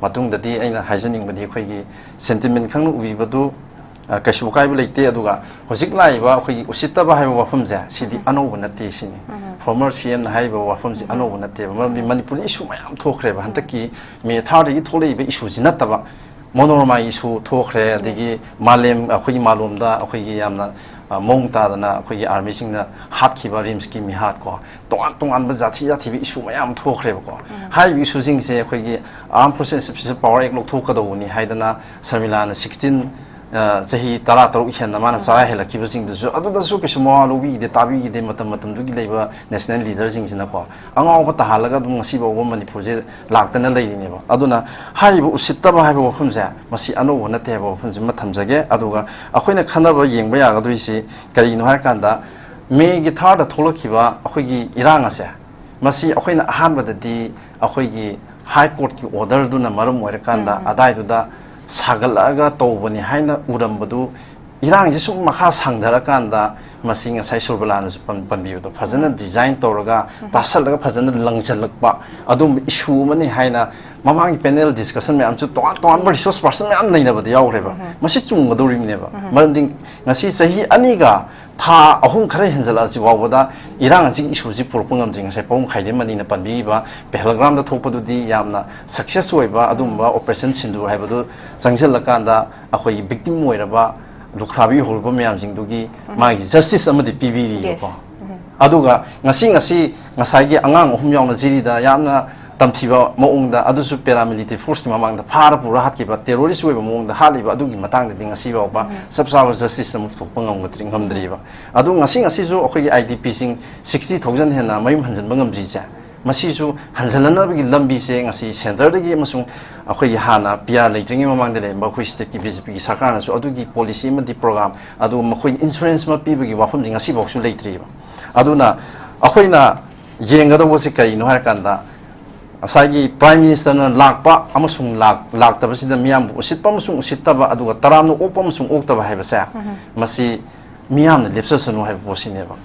ꯃꯇꯨꯡꯗꯗꯤ ꯑꯩꯅ ꯍꯥꯏꯖꯅꯤꯡꯕꯗꯤ ꯑꯩꯈꯣꯏꯒꯤ sentiment ꯈꯪꯅ ꯎꯕꯤꯕꯗꯨ, ꯑ, ꯀꯩꯁꯨ ꯑꯀꯥꯏꯕ ꯂꯩꯇꯦ꯫ ꯑꯗꯨꯒ ꯍꯧꯖꯤꯛ ꯂꯥꯛꯏꯕ ꯑꯩꯈꯣꯏꯒꯤ ꯎꯁꯤꯠꯇꯕ ꯍꯥꯏꯕ ꯋꯥꯐꯝꯁꯦ ꯁꯤꯗꯤ ꯑꯅꯧꯕ ꯅꯠꯇꯦ ꯁꯤꯅꯤ꯫ Former CMꯅ ꯍꯥꯏꯔꯤꯕ ꯋꯥꯐꯝꯁꯤ ꯑꯅꯧꯕ ꯅꯠꯇꯦꯕ꯫ ꯃꯔꯝꯗꯤ ꯃꯅꯤꯄꯨꯔꯗ issue ꯃꯌꯥꯝ ꯊꯣꯛꯈ꯭ꯔꯦꯕ꯫ ꯍꯟꯗꯛꯀꯤ May third ꯗꯒꯤ ꯊꯣꯛꯂꯛꯏꯕ issueꯁꯤ ꯅꯠꯇꯕ ꯃꯣꯅꯣꯔꯃꯥꯒꯤ issue ꯊꯣꯛꯈ꯭ꯔꯦ, ꯑꯗꯒꯤ ꯃꯥꯂꯦꯝ, ꯑꯩꯈꯣꯏꯒꯤ ꯃꯥꯂꯣꯝꯗ ꯑꯩꯈꯣꯏꯒꯤ ꯌꯥꯝꯅ, ꯑ, ꯃꯑꯣꯡ ꯇꯥꯗꯅ ꯑꯩꯈꯣꯏꯒꯤ armyꯁꯤꯡꯅ ꯍꯥꯠꯈꯤꯕ RIMSꯀꯤ ꯃꯤꯍꯥꯠ ꯀꯣ, ꯇꯣꯉꯥꯟ ꯇꯣꯉꯥꯟꯕ ꯖꯥꯊꯤ ꯖꯥꯊꯤꯕ issue ꯃꯌꯥꯝ ꯊꯣꯛꯈ꯭ꯔꯦꯕꯀꯣ꯫ ꯍꯥꯏꯔꯤꯕ issueꯁꯤꯡꯁꯦ ꯑꯩꯈꯣꯏꯒꯤ Armed Forces Special Power Act ꯂꯧꯊꯣꯛꯀꯗꯧꯕꯅꯤ ꯍꯥꯏꯗꯅ ꯁꯔꯃꯤꯂꯥꯅ sixteen, ꯑ, ꯆꯍꯤ ꯇꯔꯥꯇꯔꯨꯛ ꯍꯦꯟꯅ ꯃꯥꯅ ꯆꯔꯥ ꯍꯦꯜꯂꯛꯈꯤꯕꯁꯤꯡꯗꯨꯁꯨ ꯑꯗꯨꯗꯁꯨ ꯀꯩꯁꯨ ꯃꯋꯥ ꯂꯧꯕꯤꯈꯤꯗꯦ, ꯇꯥꯕꯤꯈꯤꯗꯦ꯫ ꯃꯇꯝ ꯃꯇꯝꯗꯨꯒꯤ ꯂꯩꯕ national leaderꯁꯤꯡꯁꯤꯅꯀꯣ ꯑꯉꯥꯎꯕ ꯇꯥꯍꯜꯂꯒ ꯑꯗꯨꯝ ꯉꯁꯤ ꯐꯥꯎꯕ ꯃꯅꯤꯄꯨꯔꯁꯦ ꯂꯥꯛꯇꯅ ꯂꯩꯔꯤꯅꯦꯕ꯫ ꯑꯗꯨꯅ ꯍꯥꯏꯔꯤꯕ ꯎꯁꯤꯠꯇꯕ ꯍꯥꯏꯕ ꯋꯥꯐꯝꯁꯦ ꯃꯁꯤ ꯑꯅꯧꯕ ꯅꯠꯇꯦ ꯍꯥꯏꯕ ꯋꯥꯐꯝꯁꯤꯃ ꯊꯝꯖꯒꯦ꯫ ꯑꯗꯨꯒ ꯑꯩꯈꯣꯏꯅ ꯈꯟꯅꯕ ꯌꯦꯡꯕ ꯌꯥꯒꯗꯣꯏꯁꯤ ꯀꯔꯤꯅꯣ ꯍꯥꯏꯔꯀꯥꯟꯗ, Mayꯒꯤ thirdꯇ ꯊꯣꯛꯂꯛꯈꯤꯕ ꯑꯩꯈꯣꯏꯒꯤ ꯏꯔꯥꯡ ꯑꯁꯦ, ꯃꯁꯤ ꯑꯩꯈꯣꯏꯅ ꯑꯍꯥꯟꯕꯗꯗꯤ ꯑꯩꯈꯣꯏꯒꯤ High Courtꯀꯤ orderꯗꯨꯅ ꯃꯔꯝ ꯑꯣꯏꯔꯀꯥꯟꯗ ꯑꯗꯥꯏꯗꯨꯗ ꯁꯥꯒꯠꯂꯛꯑꯒ ꯇꯧꯕꯅꯤ ꯍꯥꯏꯅ ꯎꯔꯝꯕꯗꯨ ꯏꯔꯥꯡꯁꯦ ꯁꯨꯝ ꯃꯈꯥ ꯁꯥꯡꯊꯔꯀꯥꯟꯗ ꯃꯁꯤ ꯉꯁꯥꯏ ꯁꯨꯔꯕꯂꯥꯅꯁꯨ ꯄꯟ-, ꯄꯟꯕꯤꯕꯗꯣ ꯐꯖꯅ ꯗꯤꯖꯥꯏꯟ ꯇꯧꯔꯒ ꯇꯥꯁꯜꯂꯒ ꯐꯖꯅ ꯂꯪꯁꯤꯜꯂꯛꯄ ꯑꯗꯨꯝꯕ ꯏꯁꯨ ꯑꯃꯅꯤ ꯍꯥꯏꯅ ꯃꯃꯥꯡꯒꯤ ꯄꯦꯅꯦꯜ ꯗꯤꯁꯀꯁꯟ ꯃꯌꯥꯝꯁꯨ ꯇꯣꯉꯥꯟ ꯇꯣꯉꯥꯟꯕ ꯔꯤꯁꯣꯔꯁ ꯄꯥꯔꯁꯟ ꯃꯌꯥꯝ ꯅꯩꯅꯕꯗ ꯌꯥꯎꯈ꯭ꯔꯦꯕ꯫ ꯃꯁꯤ ꯆꯨꯝꯒꯗꯧꯔꯤꯕꯅꯦꯕ꯫ ꯃꯔꯝꯗꯤ ꯉꯁꯤ ꯆꯍꯤ ꯑꯅꯤꯒ ꯊꯥ ꯑꯍꯨꯝ ꯈꯔ ꯍꯦꯟꯖꯜꯂꯛꯑꯁꯤ ꯐꯥꯎꯕꯗ ꯏꯔꯥꯡ ꯑꯁꯤꯒꯤ ꯏꯁꯨꯁꯤ ꯄꯨꯔꯛꯄ ꯉꯝꯗ꯭ꯔꯤ꯫ ꯉꯁꯥꯏ ꯄꯥꯕꯨꯡ ꯈꯥꯏꯗꯦꯝ ꯃꯅꯤꯅ ꯄꯟꯕꯤꯈꯤꯕ ꯄꯦꯍꯜꯒ꯭ꯔꯥꯝꯗ ꯊꯣꯛꯄꯗꯨꯗꯤ ꯌꯥꯝꯅ ꯁꯛꯁꯦꯁ ꯑꯣꯏꯕ ꯑꯗꯨꯒꯨꯝꯕ ꯑꯣꯄꯔꯦꯁꯟ ꯁꯤꯟꯗꯨꯔ ꯍꯥꯏꯕꯗꯨ ꯆꯪꯁꯤꯜꯂꯀꯥꯟꯗ ꯑꯩꯈꯣꯏꯒꯤ ꯚꯤꯛꯇꯤꯝ ꯑꯣꯏꯔꯕ ꯂꯨꯈ꯭ꯔꯥꯕꯤ ꯍꯧꯔꯕ ꯃꯌꯥꯝꯁꯤꯡꯗꯨꯒꯤ ꯃꯥꯒꯤ ꯖꯁꯇꯤꯁ ꯑꯃꯗꯤ ꯄꯤꯕꯤꯔꯤꯕꯀꯣ꯫ ꯑꯗꯨꯒ ꯉꯁꯤ, ꯉꯁꯤ ꯉꯁꯥꯏꯒꯤ ꯑꯉꯥꯡ ꯑꯍꯨꯝ ꯌꯥꯎꯅ ꯖꯤꯔꯤꯗ ꯌꯥꯝꯅ ꯇꯝꯊꯤꯕ ꯃꯑꯣꯡꯗ, ꯑꯗꯨꯁꯨ ꯄꯦꯔꯥꯃꯤꯂꯤꯇꯔꯤ ꯐꯣꯔꯁꯀꯤ ꯃꯃꯥꯡꯗ ꯐꯥꯔ ꯄꯨꯔ ꯍꯥꯠꯈꯤꯕ, ꯇꯦꯔꯣꯔꯤꯁ ꯑꯣꯏꯕ ꯃꯑꯣꯡꯗ ꯍꯥꯠꯂꯤꯕ, ꯑꯗꯨꯒꯤ ꯃꯇꯥꯡꯗꯗꯤ ꯉꯁꯤ ꯐꯥꯎꯕ ꯆꯞ ꯆꯥꯕ ꯖꯁꯇꯤꯁ ꯑꯃ ꯄꯨꯊꯣꯛꯄ ꯉꯝꯒꯗ꯭ꯔꯤ-, ꯉꯝꯗ꯭ꯔꯤꯕ꯫ ꯑꯗꯨ ꯉꯁꯤ, ꯉꯁꯤꯁꯨ ꯑꯩꯈꯣꯏꯒꯤ ꯑꯥꯏ ꯗꯤ ꯄꯤꯁꯤꯡ ꯁꯤꯛꯁꯇꯤ ꯊꯥꯎꯖꯟ ꯍꯦꯟꯅ ꯃꯌꯨꯝ ꯍꯟꯖꯤꯟꯕ ꯉꯝꯗ꯭ꯔꯤꯁꯦ, ꯃꯁꯤꯁꯨ ꯍꯟꯖꯤꯜꯂꯛꯅꯕꯒꯤ ꯂꯝꯕꯤꯁꯦ ꯉꯁꯤ ꯁꯦꯟꯇꯔꯗꯒꯤ ꯑꯃꯁꯨꯡ ꯑꯩꯈꯣꯏꯒꯤ ꯍꯥꯟꯅ ꯄꯤ ꯑꯥꯔ ꯂꯩꯇ꯭ꯔꯤꯉꯩ ꯃꯃꯥꯡꯗ ꯂꯩꯔꯝꯕ ꯑꯩꯈꯣꯏ ꯁ꯭ꯇꯦꯠꯀꯤ ꯕꯤ ꯖꯦ ꯄꯤꯒꯤ ꯁꯔꯀꯥꯔꯅꯁꯨ ꯑꯗꯨꯒꯤ ꯄꯣꯂꯤꯁꯤ ꯑꯃꯗꯤ ꯄ꯭ꯔꯣꯒ꯭ꯔꯥꯝ, ꯑꯗꯨꯒ ꯃꯈꯣꯏ ꯏꯟꯁꯨꯔꯦꯟꯁ ꯑꯃ ꯄꯤꯕꯒꯤ ꯋꯥꯐꯝꯁꯤ ꯉꯁꯤꯐꯥꯎꯁꯨ ꯂꯩꯇ꯭ꯔꯤꯕ꯫ ꯑꯗꯨꯅ ꯑꯩꯈꯣꯏꯅ ꯌꯦꯡꯒꯗꯧꯕꯁꯤ ꯀꯔꯤꯅꯣ ꯍꯥꯏꯔꯀꯥꯟꯗ, ꯉꯁꯥꯏꯒꯤ ꯄ꯭ꯔꯥꯏꯝ ꯃꯤꯅꯤꯁꯇꯔꯅ ꯂꯥꯛꯄ ꯑꯃꯁꯨꯡ ꯂꯥꯛ-, ꯂꯥꯛꯇꯕꯁꯤꯗ ꯃꯤꯌꯥꯝꯕꯨ ꯎꯁꯤꯠꯄ ꯑꯃꯁꯨꯡ ꯎꯁꯤꯠꯇꯕ, ꯑꯗꯨꯒ ꯇꯔꯥꯝꯅ ꯑꯣꯛꯄ ꯑꯃꯁꯨꯡ ꯑꯣꯛꯇꯕ ꯍꯥꯏꯕꯁꯦ, ꯃꯁꯤ ꯃꯤꯌꯥꯝꯅ ꯂꯦꯞꯆꯁꯅꯨ ꯍꯥꯏꯕ ꯄꯣꯠꯁꯤꯅꯦꯕ꯫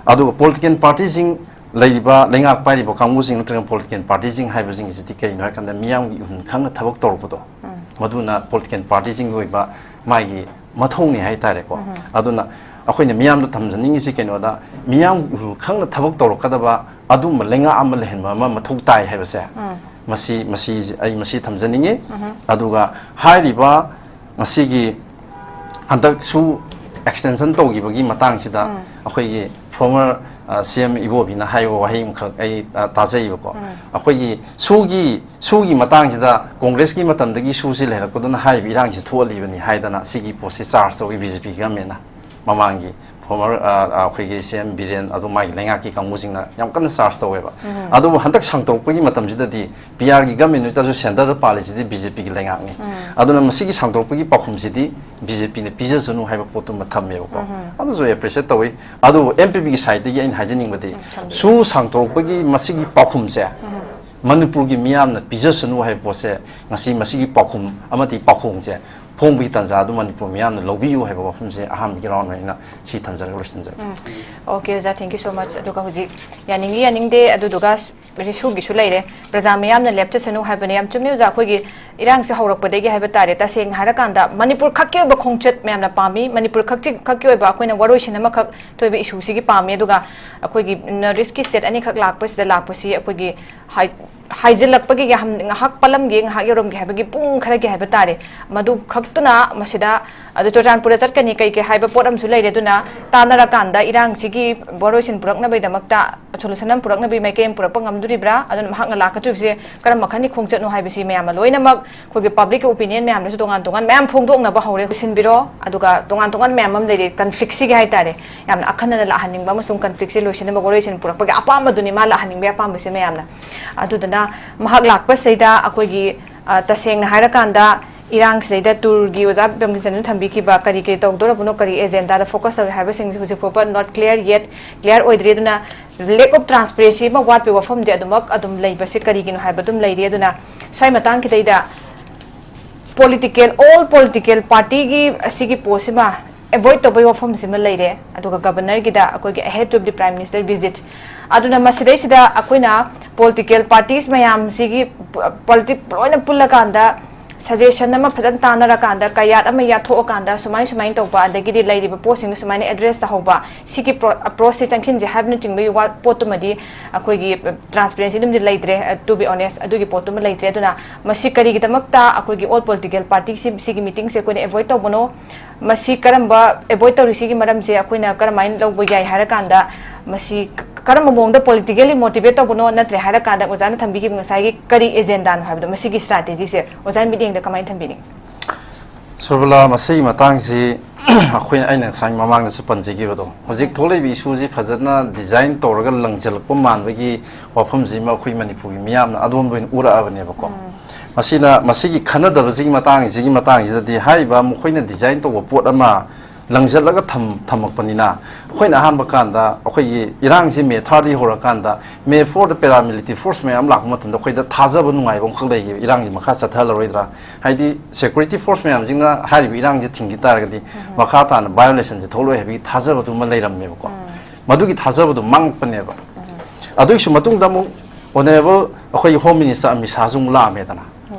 ꯑꯗꯨꯒ ꯄꯣꯂꯤꯇꯤꯀꯦꯜ ꯄꯥꯔꯇꯤꯁꯤꯡ, ꯂꯩꯔꯤꯕ ꯂꯩꯉꯥꯛ ꯄꯥꯏꯔꯤꯕ ꯀꯥꯡꯕꯨꯁꯤꯡ ꯅꯠꯇ꯭ꯔꯒ ꯄꯣꯂꯤꯇꯤꯀꯦꯜ ꯄꯥꯔꯇꯤꯁꯤꯡ ꯍꯥꯏꯕꯁꯤꯡꯁꯤꯗꯤ ꯀꯩꯅꯣ ꯍꯥꯏꯔꯀꯥꯟꯗ ꯃꯤꯌꯥꯝꯒꯤ ꯏꯍꯨꯜ ꯈꯪꯅ ꯊꯕꯛ ꯇꯧꯔꯛꯄꯗꯣ, ꯃꯗꯨꯅ ꯄꯣꯂꯤꯇꯤꯀꯦꯜ ꯄꯥꯔꯇꯤꯁꯤꯡꯒꯤ ꯑꯣꯏꯕ ꯃꯥꯒꯤ ꯃꯊꯧꯅꯤ ꯍꯥꯏꯇꯥꯔꯦꯀꯣ꯫ ꯑꯗꯨꯅ ꯑꯩꯈꯣꯏꯅ ꯃꯤꯌꯥꯝꯗ ꯊꯝꯖꯅꯤꯡꯉꯤꯁꯤ ꯀꯩꯅꯣꯗ, ꯃꯤꯌꯥꯝꯒꯤ ꯏꯍꯨꯜ ꯈꯪꯅ ꯊꯕꯛ ꯇꯧꯔꯛꯀꯗꯕ ꯑꯗꯨꯒꯨꯝꯕ ꯂꯩꯉꯥꯛ ꯑꯃ ꯂꯩꯍꯟꯕ ꯑꯃ ꯃꯊꯧ ꯇꯥꯏ ꯍꯥꯏꯕꯁꯦ, ꯃꯁꯤ, ꯃꯁꯤ ꯑꯩ ꯃꯁꯤ ꯊꯝꯖꯅꯤꯡꯉꯤ꯫ ꯑꯗꯨꯒ ꯍꯥꯏꯔꯤꯕ ꯉꯁꯤꯒꯤ ꯍꯟꯗꯛ ꯁꯨ ꯑꯦꯛꯁꯇꯦꯟꯁꯟ ꯇꯧꯈꯤꯕꯒꯤ ꯃꯇꯥꯡꯁꯤꯗ ꯑꯩꯈꯣꯏꯒꯤ ꯐꯣꯔꯃꯔ ꯁꯤ ꯑꯦꯝ ꯏꯕꯣꯕꯤꯅ ꯍꯥꯏꯕ ꯋꯥꯍꯩ ꯑꯃꯈꯛ ꯑꯩ, ꯑ, ꯇꯥꯖꯩꯕꯀꯣ꯫ ꯑꯩꯈꯣꯏꯒꯤ ꯁꯨꯒꯤ, ꯁꯨꯒꯤ ꯃꯇꯥꯡꯁꯤꯗ ꯀꯣꯡꯒ꯭ꯔꯦꯁꯀꯤ ꯃꯇꯝꯗꯒꯤ ꯁꯨꯁꯤ ꯂꯩꯔꯛꯄꯗꯨꯅ ꯍꯥꯏꯔꯤꯕ ꯏꯔꯥꯡꯁꯤ ꯊꯣꯛꯍꯜꯂꯤꯕꯅꯤ ꯍꯥꯏꯗꯅ ꯁꯤꯒꯤ ꯄꯣꯠꯁꯤ ꯆꯥꯔꯖ ꯇꯧꯏ ꯕꯤ ꯖꯦ ꯄꯤ ꯒꯃꯦꯟꯅ꯫ ꯃꯃꯥꯡꯒꯤ ꯐꯣꯔꯃꯔ, ꯑ, ꯑ, ꯑꯩꯈꯣꯏꯒꯤ ꯁꯤ ꯑꯦꯝ ꯕꯤꯔꯦꯟ, ꯑꯗꯨ ꯃꯥꯒꯤ ꯂꯩꯉꯥꯛꯀꯤ ꯀꯥꯡꯕꯨꯁꯤꯡꯅ ꯌꯥꯝ ꯀꯟꯅ ꯆꯥꯔꯖ ꯇꯧꯋꯦꯕ꯫ ꯑꯗꯨꯕꯨ ꯍꯟꯗꯛ ꯁꯥꯡꯗꯣꯔꯛꯄꯒꯤ ꯃꯇꯝꯁꯤꯗꯗꯤ ꯄꯤ ꯑꯥꯔꯒꯤ ꯒꯃꯦꯟ ꯑꯣꯏꯇꯥꯔꯁꯨ ꯁꯦꯟꯇꯔꯗ ꯄꯥꯜꯂꯤꯁꯤꯗꯤ ꯕꯤ ꯖꯦ ꯄꯤꯒꯤ ꯂꯩꯉꯥꯛꯅꯤ꯫ ꯑꯗꯨꯅ ꯃꯁꯤꯒꯤ ꯁꯥꯡꯗꯣꯔꯛꯄꯒꯤ ꯄꯥꯎꯈꯨꯝꯁꯤꯗꯤ ꯕꯤ ꯖꯦ ꯄꯤꯅ ꯄꯤꯖꯁꯅꯨ ꯍꯥꯏꯕ ꯄꯣꯠꯇꯨꯃ ꯊꯝꯃꯦꯕꯀꯣ꯫ ꯑꯗꯨꯁꯨ ꯑꯦꯄ꯭ꯔꯤꯁꯤꯌꯦꯠ ꯇꯧꯋꯤ꯫ ꯑꯗꯨꯕꯨ ꯑꯦꯝ ꯄꯤ ꯄꯤꯒꯤ ꯁꯥꯏꯠꯇꯒꯤ ꯑꯩꯅ ꯍꯥꯏꯖꯅꯤꯡꯕꯗꯤ, ꯁꯨ ꯁꯥꯡꯗꯣꯔꯛꯄꯒꯤ ꯃꯁꯤꯒꯤ ꯄꯥꯎꯈꯨꯝꯁꯦ ꯃꯅꯤꯄꯨꯔꯒꯤ ꯃꯤꯌꯥꯝꯅ ꯄꯤꯖꯁꯅꯨ ꯍꯥꯏꯕ ꯄꯣꯠꯁꯦ, ꯉꯁꯤ ꯃꯁꯤꯒꯤ ꯄꯥꯎꯈꯨꯝ ꯑꯃꯗꯤ ꯄꯥꯎꯈꯣꯡꯁꯦ ꯐꯣꯡꯕꯒꯤ ꯇꯥꯟꯖꯥ ꯑꯗꯨ ꯃꯅꯤꯄꯨꯔ ꯃꯤꯌꯥꯝꯅ ꯂꯧꯕꯤꯌꯨ ꯍꯥꯏꯕ ꯋꯥꯐꯝꯁꯦ ꯑꯍꯥꯟꯕꯒꯤ ꯔꯥꯎꯟ ꯑꯣꯏꯅ ꯁꯤ ꯊꯝꯖꯔꯒ ꯂꯣꯏꯁꯤꯟꯖꯒꯦ꯫ Okay, ꯑꯣꯖꯥ, thank you so much. ꯑꯗꯨꯒ ꯍꯧꯖꯤꯛ ꯌꯥꯅꯤꯡꯏ ꯌꯥꯅꯤꯡꯗꯦ, ꯑꯗꯨꯗꯨꯒ ꯔꯤꯁꯨꯒꯤꯁꯨ ꯂꯩꯔꯦ, ꯄ꯭ꯔꯖꯥ ꯃꯤꯌꯥꯝꯅ ꯂꯦꯞꯆꯁꯅꯨ ꯍꯥꯏꯕꯅꯦ꯫ ꯌꯥꯝ ꯆꯨꯝꯃꯤ ꯑꯣꯖꯥ, ꯑꯩꯈꯣꯏꯒꯤ ꯏꯔꯥꯡꯁꯦ ꯍꯧꯔꯛꯄꯗꯒꯤ ꯍꯥꯏꯕ ꯇꯥꯔꯦ, ꯇꯁꯦꯡꯅ ꯍꯥꯏꯔꯀꯥꯟꯗ ꯃꯅꯤꯄꯨꯔ ꯈꯛꯀꯤ ꯑꯣꯏꯕ ꯈꯣꯡꯆꯠ ꯃꯌꯥꯝꯅ ꯄꯥꯝꯃꯤ, ꯃꯅꯤꯄꯨꯔ ꯈꯛꯀꯤ ꯑꯣꯏꯕ ꯑꯩꯈꯣꯏꯅ ꯋꯥꯔꯣꯏꯁꯤꯟ ꯑꯃꯈꯛ ꯊꯣꯏꯕ ꯏꯁꯨꯁꯤꯒꯤ ꯄꯥꯝꯃꯤ꯫ ꯑꯗꯨꯒ ꯑꯩꯈꯣꯏꯒꯤ ꯅꯣꯔꯠ ꯏꯁꯀꯤ ꯁ꯭ꯇꯦꯠ ꯑꯅꯤꯈꯛ ꯂꯥꯛꯄꯁꯤꯗ ꯂꯥꯛꯄꯁꯤ ꯑꯩꯈꯣꯏꯒꯤ ꯍꯥꯏ-, ꯍꯥꯏꯖꯤꯜꯂꯛꯄꯒꯤ ꯉꯥꯏꯍꯥꯛ ꯄꯜꯂꯝꯒꯦ, ꯉꯥꯏꯍꯥꯛ ꯌꯧꯔꯝꯒꯦ ꯍꯥꯏꯕꯒꯤ ꯄꯨꯡ ꯈꯔꯒꯤ ꯍꯥꯏꯕ ꯇꯥꯔꯦ, ꯃꯗꯨ ꯈꯛꯇꯨꯅ ꯃꯁꯤꯗ, ꯑꯗꯨ ꯆꯨꯔꯆꯥꯟꯄꯨꯔꯗ ꯆꯠꯀꯅꯤ ꯀꯩ ꯀꯩ ꯍꯥꯏꯕ ꯄꯣꯠ ꯑꯃꯁꯨ ꯂꯩꯔꯦ꯫ ꯑꯗꯨꯅ ꯇꯥꯟꯅꯔꯀꯥꯟꯗ ꯏꯔꯥꯡꯁꯤꯒꯤ ꯋꯥꯔꯣꯏꯁꯤꯟ ꯄꯨꯔꯛꯅꯕꯒꯤꯗꯃꯛꯇ ꯁꯣꯂꯨꯁꯟ ꯑꯃ ꯄꯨꯔꯛꯅꯕꯒꯤ ꯃꯥꯏꯀꯩ ꯑꯃ ꯄꯨꯔꯛꯄ ꯉꯝꯗꯣꯔꯤꯕ꯭ꯔꯥ? ꯑꯗꯨꯅ ꯃꯍꯥꯛꯅ ꯂꯥꯛꯀꯗꯧꯔꯤꯕꯁꯦ ꯀꯔꯝꯕ ꯃꯈꯜꯒꯤ ꯈꯣꯡꯆꯠꯅꯣ ꯍꯥꯏꯕꯁꯤ ꯃꯌꯥꯝ ꯑꯃ ꯂꯣꯏꯅꯃꯛ ꯑꯩꯈꯣꯏꯒꯤ ꯄꯕ꯭ꯂꯤꯛꯀꯤ ꯑꯣꯄꯤꯅꯤꯌꯟ ꯃꯌꯥꯝꯅꯁꯨ ꯇꯣꯉꯥꯟ ꯇꯣꯉꯥꯟ ꯃꯌꯥꯝ ꯐꯣꯡꯗꯣꯛꯅꯕ ꯍꯧꯔꯦ꯫ ꯄꯨꯁꯤꯟꯕꯤꯔꯣ꯫ ꯑꯗꯨꯒ ꯇꯣꯉꯥꯟ ꯇꯣꯉꯥꯟ ꯃꯌꯥꯝ ꯑꯃ ꯂꯩꯔꯤ ꯀꯟꯐ꯭ꯂꯤꯛꯁꯤꯒꯤ ꯍꯥꯏ ꯇꯥꯔꯦ, ꯌꯥꯝꯅ ꯑꯈꯟꯅꯅ ꯂꯥꯛꯍꯟꯅꯤꯡꯕ ꯑꯃꯁꯨꯡ ꯀꯟꯐ꯭ꯂꯤꯛꯁꯦ ꯂꯣꯏꯁꯤꯟꯅꯕ ꯋꯥꯔꯣꯏꯁꯤꯟ ꯄꯨꯔꯛꯄꯒꯤ ꯑꯄꯥꯝꯕꯗꯨꯅꯤ ꯃꯥ ꯂꯥꯛꯍꯟꯅꯤꯡꯕꯒꯤ ꯑꯄꯥꯝꯕꯁꯦ ꯃꯌꯥꯝꯅ꯫ ꯑꯗꯨꯗꯨꯅ ꯃꯍꯥꯛ ꯂꯥꯛꯄꯁꯤꯗꯩꯗ ꯑꯩꯈꯣꯏꯒꯤ, ꯑ, ꯇꯁꯦꯡꯅ ꯍꯥꯏꯔꯀꯥꯟꯗ ꯏꯔꯥꯡꯁꯤꯗꯩꯗ ꯇꯨꯔꯒꯤ ꯑꯣꯖꯥ ꯕꯤꯃꯜꯀꯤꯁꯟꯅ ꯊꯝꯕꯤꯈꯤꯕ ꯀꯔꯤ ꯀꯔꯤ ꯇꯧꯗꯧꯔꯕꯅꯣ, ꯀꯔꯤ ꯑꯦꯖꯦꯟꯗꯥꯗ ꯐꯣꯀꯁ ꯇꯧꯔꯤ ꯍꯥꯏꯕꯁꯤꯡꯁꯦ ꯍꯧꯖꯤꯛ ꯐꯥꯎꯕ not clear yet, ꯀ꯭ꯂꯤꯌꯥꯔ ꯑꯣꯏꯗ꯭ꯔꯤ꯫ ꯑꯗꯨꯅ lack of transparency ꯑꯃ ꯋꯥꯠꯄꯒꯤ ꯋꯥꯐꯝꯗꯤ ꯑꯗꯨꯃꯛ ꯑꯗꯨꯝ ꯂꯩꯕꯁꯦ ꯀꯔꯤꯒꯤꯅꯣ ꯍꯥꯏꯕ ꯑꯗꯨꯝ ꯂꯩꯔꯤ꯫ ꯑꯗꯨꯅ ꯁ꯭ꯋꯥꯏ ꯃꯇꯥꯡꯁꯤꯗꯩꯗ political, all political partyꯒꯤ ꯑꯁꯤꯒꯤ ꯄꯣꯠꯁꯤꯃ ꯑꯦꯚꯣꯏꯗ ꯇꯧꯕꯒꯤ ꯋꯥꯐꯝꯁꯤꯃ ꯂꯩꯔꯦ꯫ ꯑꯗꯨꯒ ꯒꯕꯔꯅꯔꯒꯤꯗ ꯑꯩꯈꯣꯏꯒꯤ ahead of the Prime Minister visit, ꯑꯗꯨꯅ ꯃꯁꯤꯗꯩꯁꯤꯗ ꯑꯩꯈꯣꯏꯅ political parties ꯃꯌꯥꯝꯁꯤꯒꯤ ꯄꯣꯂꯤꯇꯤꯛ ꯂꯣꯏꯅ ꯄꯨꯜꯂꯀꯥꯟꯗ ꯁꯖꯦꯁꯟ ꯑꯃ ꯐꯖꯅ ꯇꯥꯟꯅꯔꯀꯥꯟꯗ, ꯀꯌꯥꯠ ꯑꯃ ꯌꯥꯠꯊꯣꯛꯑꯀꯥꯟꯗ ꯁꯨꯃꯥꯏ ꯁꯨꯃꯥꯏꯅ ꯇꯧꯕ, ꯑꯗꯒꯤꯗꯤ ꯂꯩꯔꯤꯕ ꯄꯣꯠꯁꯤꯡꯗꯨ ꯁꯨꯃꯥꯏꯅ ꯑꯦꯗ꯭ꯔꯦꯁ ꯇꯧꯍꯧꯕ, ꯁꯤꯒꯤ ꯄ꯭ꯔꯣ-, ꯑꯦꯄ꯭ꯔꯣꯆꯁꯦ ꯆꯪꯁꯤꯟꯁꯦ ꯍꯥꯏꯕꯅꯆꯤꯡꯕꯒꯤ ꯋꯥ-, ꯄꯣꯠꯇꯨꯃꯗꯤ ꯑꯩꯈꯣꯏꯒꯤ ꯇ꯭ꯔꯥꯟꯁꯄꯦꯔꯦꯟꯁꯤ ꯑꯗꯨꯝꯗꯤ ꯂꯩꯇ꯭ꯔꯦ, to be honest, ꯑꯗꯨꯒꯤ ꯄꯣꯠꯇꯨꯃ ꯂꯩꯇ꯭ꯔꯦ꯫ ꯑꯗꯨꯅ ꯃꯁꯤ ꯀꯔꯤꯒꯤꯗꯃꯛꯇ ꯑꯩꯈꯣꯏꯒꯤ all political partyꯁꯤ ꯁꯤꯒꯤ ꯃꯤꯇꯤꯡꯁꯦ ꯑꯩꯈꯣꯏꯅ ꯑꯦꯚꯣꯏꯗ ꯇꯧꯕꯅꯣ? ꯃꯁꯤ ꯀꯔꯝꯕ ꯑꯦꯚꯣꯏꯗ ꯇꯧꯔꯤꯁꯤꯒꯤ ꯃꯔꯝꯁꯦ ꯑꯩꯈꯣꯏꯅ ꯀꯔꯝꯍꯥꯏꯅ ꯂꯧꯕ ꯌꯥꯏ ꯍꯥꯏꯔꯀꯥꯟꯗ, ꯃꯁꯤ ꯀ-, ꯀꯔꯝꯕ ꯃꯑꯣꯡꯗ politically motivate ꯇꯧꯕꯅꯣ, ꯅꯠꯇ꯭ꯔꯦ ꯍꯥꯏꯔꯀꯥꯟꯗ ꯑꯣꯖꯥꯅ ꯊꯝꯕꯤꯈꯤꯕ ꯉꯁꯥꯏꯒꯤ ꯀꯔꯤ ꯑꯦꯖꯦꯟꯗꯥꯅꯣ ꯍꯥꯏꯕꯗꯣ, ꯃꯁꯤꯒꯤ ꯁ꯭ꯇ꯭ꯔꯥꯇꯦꯖꯤꯁꯦ ꯑꯣꯖꯥꯒꯤ ꯃꯤꯠꯌꯦꯡꯗ ꯀꯃꯥꯏꯅ ꯊꯝꯕꯤꯅꯤꯡꯉꯤ? ꯁꯨꯔꯕꯂꯥ, ꯃꯁꯤꯒꯤ ꯃꯇꯥꯡꯁꯤ ꯑꯩꯈꯣꯏ, ꯑꯩꯅ ꯉꯁꯥꯏ ꯃꯃꯥꯡꯗꯁꯨ ꯄꯟꯖꯈꯤꯕꯗꯣ, ꯍꯧꯖꯤꯛ ꯊꯣꯛꯂꯛꯏꯕ ꯏꯁꯨꯁꯤ ꯐꯖꯅ ꯗꯤꯖꯥꯏꯟ ꯇꯧꯔꯒ ꯂꯪꯁꯤꯜꯂꯛꯄ ꯃꯥꯟꯕꯒꯤ ꯋꯥꯐꯝꯁꯤꯃ ꯑꯩꯈꯣꯏ ꯃꯅꯤꯄꯨꯔꯒꯤ ꯃꯤꯌꯥꯝꯅ ꯑꯗꯣꯝꯗ ꯑꯣꯏꯅ ꯎꯔꯛꯑꯕꯅꯦꯕꯀꯣ꯫ ꯃꯁꯤꯅ, ꯃꯁꯤꯒꯤ ꯈꯟꯅꯗꯕꯁꯤꯒꯤ ꯃꯇꯥꯡꯁꯤꯒꯤ ꯃꯇꯥꯡꯁꯤꯗꯗꯤ ꯍꯥꯏꯔꯤꯕ ꯃꯈꯣꯏꯅ ꯗꯤꯖꯥꯏꯟ ꯇꯧꯕ ꯄꯣꯠ ꯑꯃ ꯂꯪꯁꯤꯜꯂꯒ ꯊꯝ ꯊꯝꯃꯛꯄꯅꯤꯅ, ꯑꯩꯈꯣꯏꯅ ꯑꯍꯥꯟꯕ ꯀꯥꯟꯗ ꯑꯩꯈꯣꯏꯒꯤ ꯏꯔꯥꯡꯁꯤ ꯃꯦ ꯊꯥꯔꯗꯒꯤ ꯍꯧꯔꯀꯥꯟꯗ ꯃꯦ ꯐꯣꯔꯗ ꯄꯦꯔꯥꯃꯤꯂꯤꯇꯔꯤ ꯐꯣꯔꯁ ꯃꯌꯥꯝ ꯂꯥꯛꯄ ꯃꯇꯝꯗ ꯑꯩꯈꯣꯏꯗ ꯊꯥꯖꯕ ꯅꯨꯡꯉꯥꯏꯕ ꯑꯃꯈꯛ ꯂꯩꯈꯤꯕ, ꯏꯔꯥꯡꯁꯤ ꯃꯈꯥ ꯆꯠꯊꯍꯜꯂꯔꯣꯏꯗ꯭ꯔꯥ? ꯍꯥꯏꯗꯤ ꯁꯦꯀ꯭ꯌꯨꯔꯤꯇꯤ ꯐꯣꯔꯁ ꯃꯌꯥꯝꯁꯤꯅ ꯍꯥꯏꯔꯤꯕ ꯏꯔꯥꯡꯁꯤ ꯊꯤꯡꯈꯤ ꯇꯥꯔꯒꯗꯤ ꯃꯈꯥ ꯇꯥꯅ ꯚꯥꯏꯑꯣꯂꯦꯁꯟꯁꯦ ꯊꯣꯛꯂꯛꯑꯣꯏ ꯍꯥꯏꯕꯒꯤ ꯊꯥꯖꯕꯗꯨꯃ ꯂꯩꯔꯝꯃꯦꯕꯀꯣ꯫ ꯃꯗꯨꯒꯤ ꯊꯥꯖꯕꯗꯨ ꯃꯥꯡꯉꯛꯄꯅꯦꯕ꯫ ꯑꯗꯨꯒꯤꯁꯨ ꯃꯇꯨꯡꯗ ꯑꯃꯨꯛ ꯑꯣꯅꯔꯦꯕꯜ ꯑꯩꯈꯣꯏꯒꯤ ꯍꯣꯝ ꯃꯤꯅꯤꯁꯇꯔ ꯑꯃꯤꯠ ꯁꯥꯍꯁꯨ ꯑꯃꯨꯛ ꯂꯥꯛꯑꯝꯃꯦꯗꯅ꯫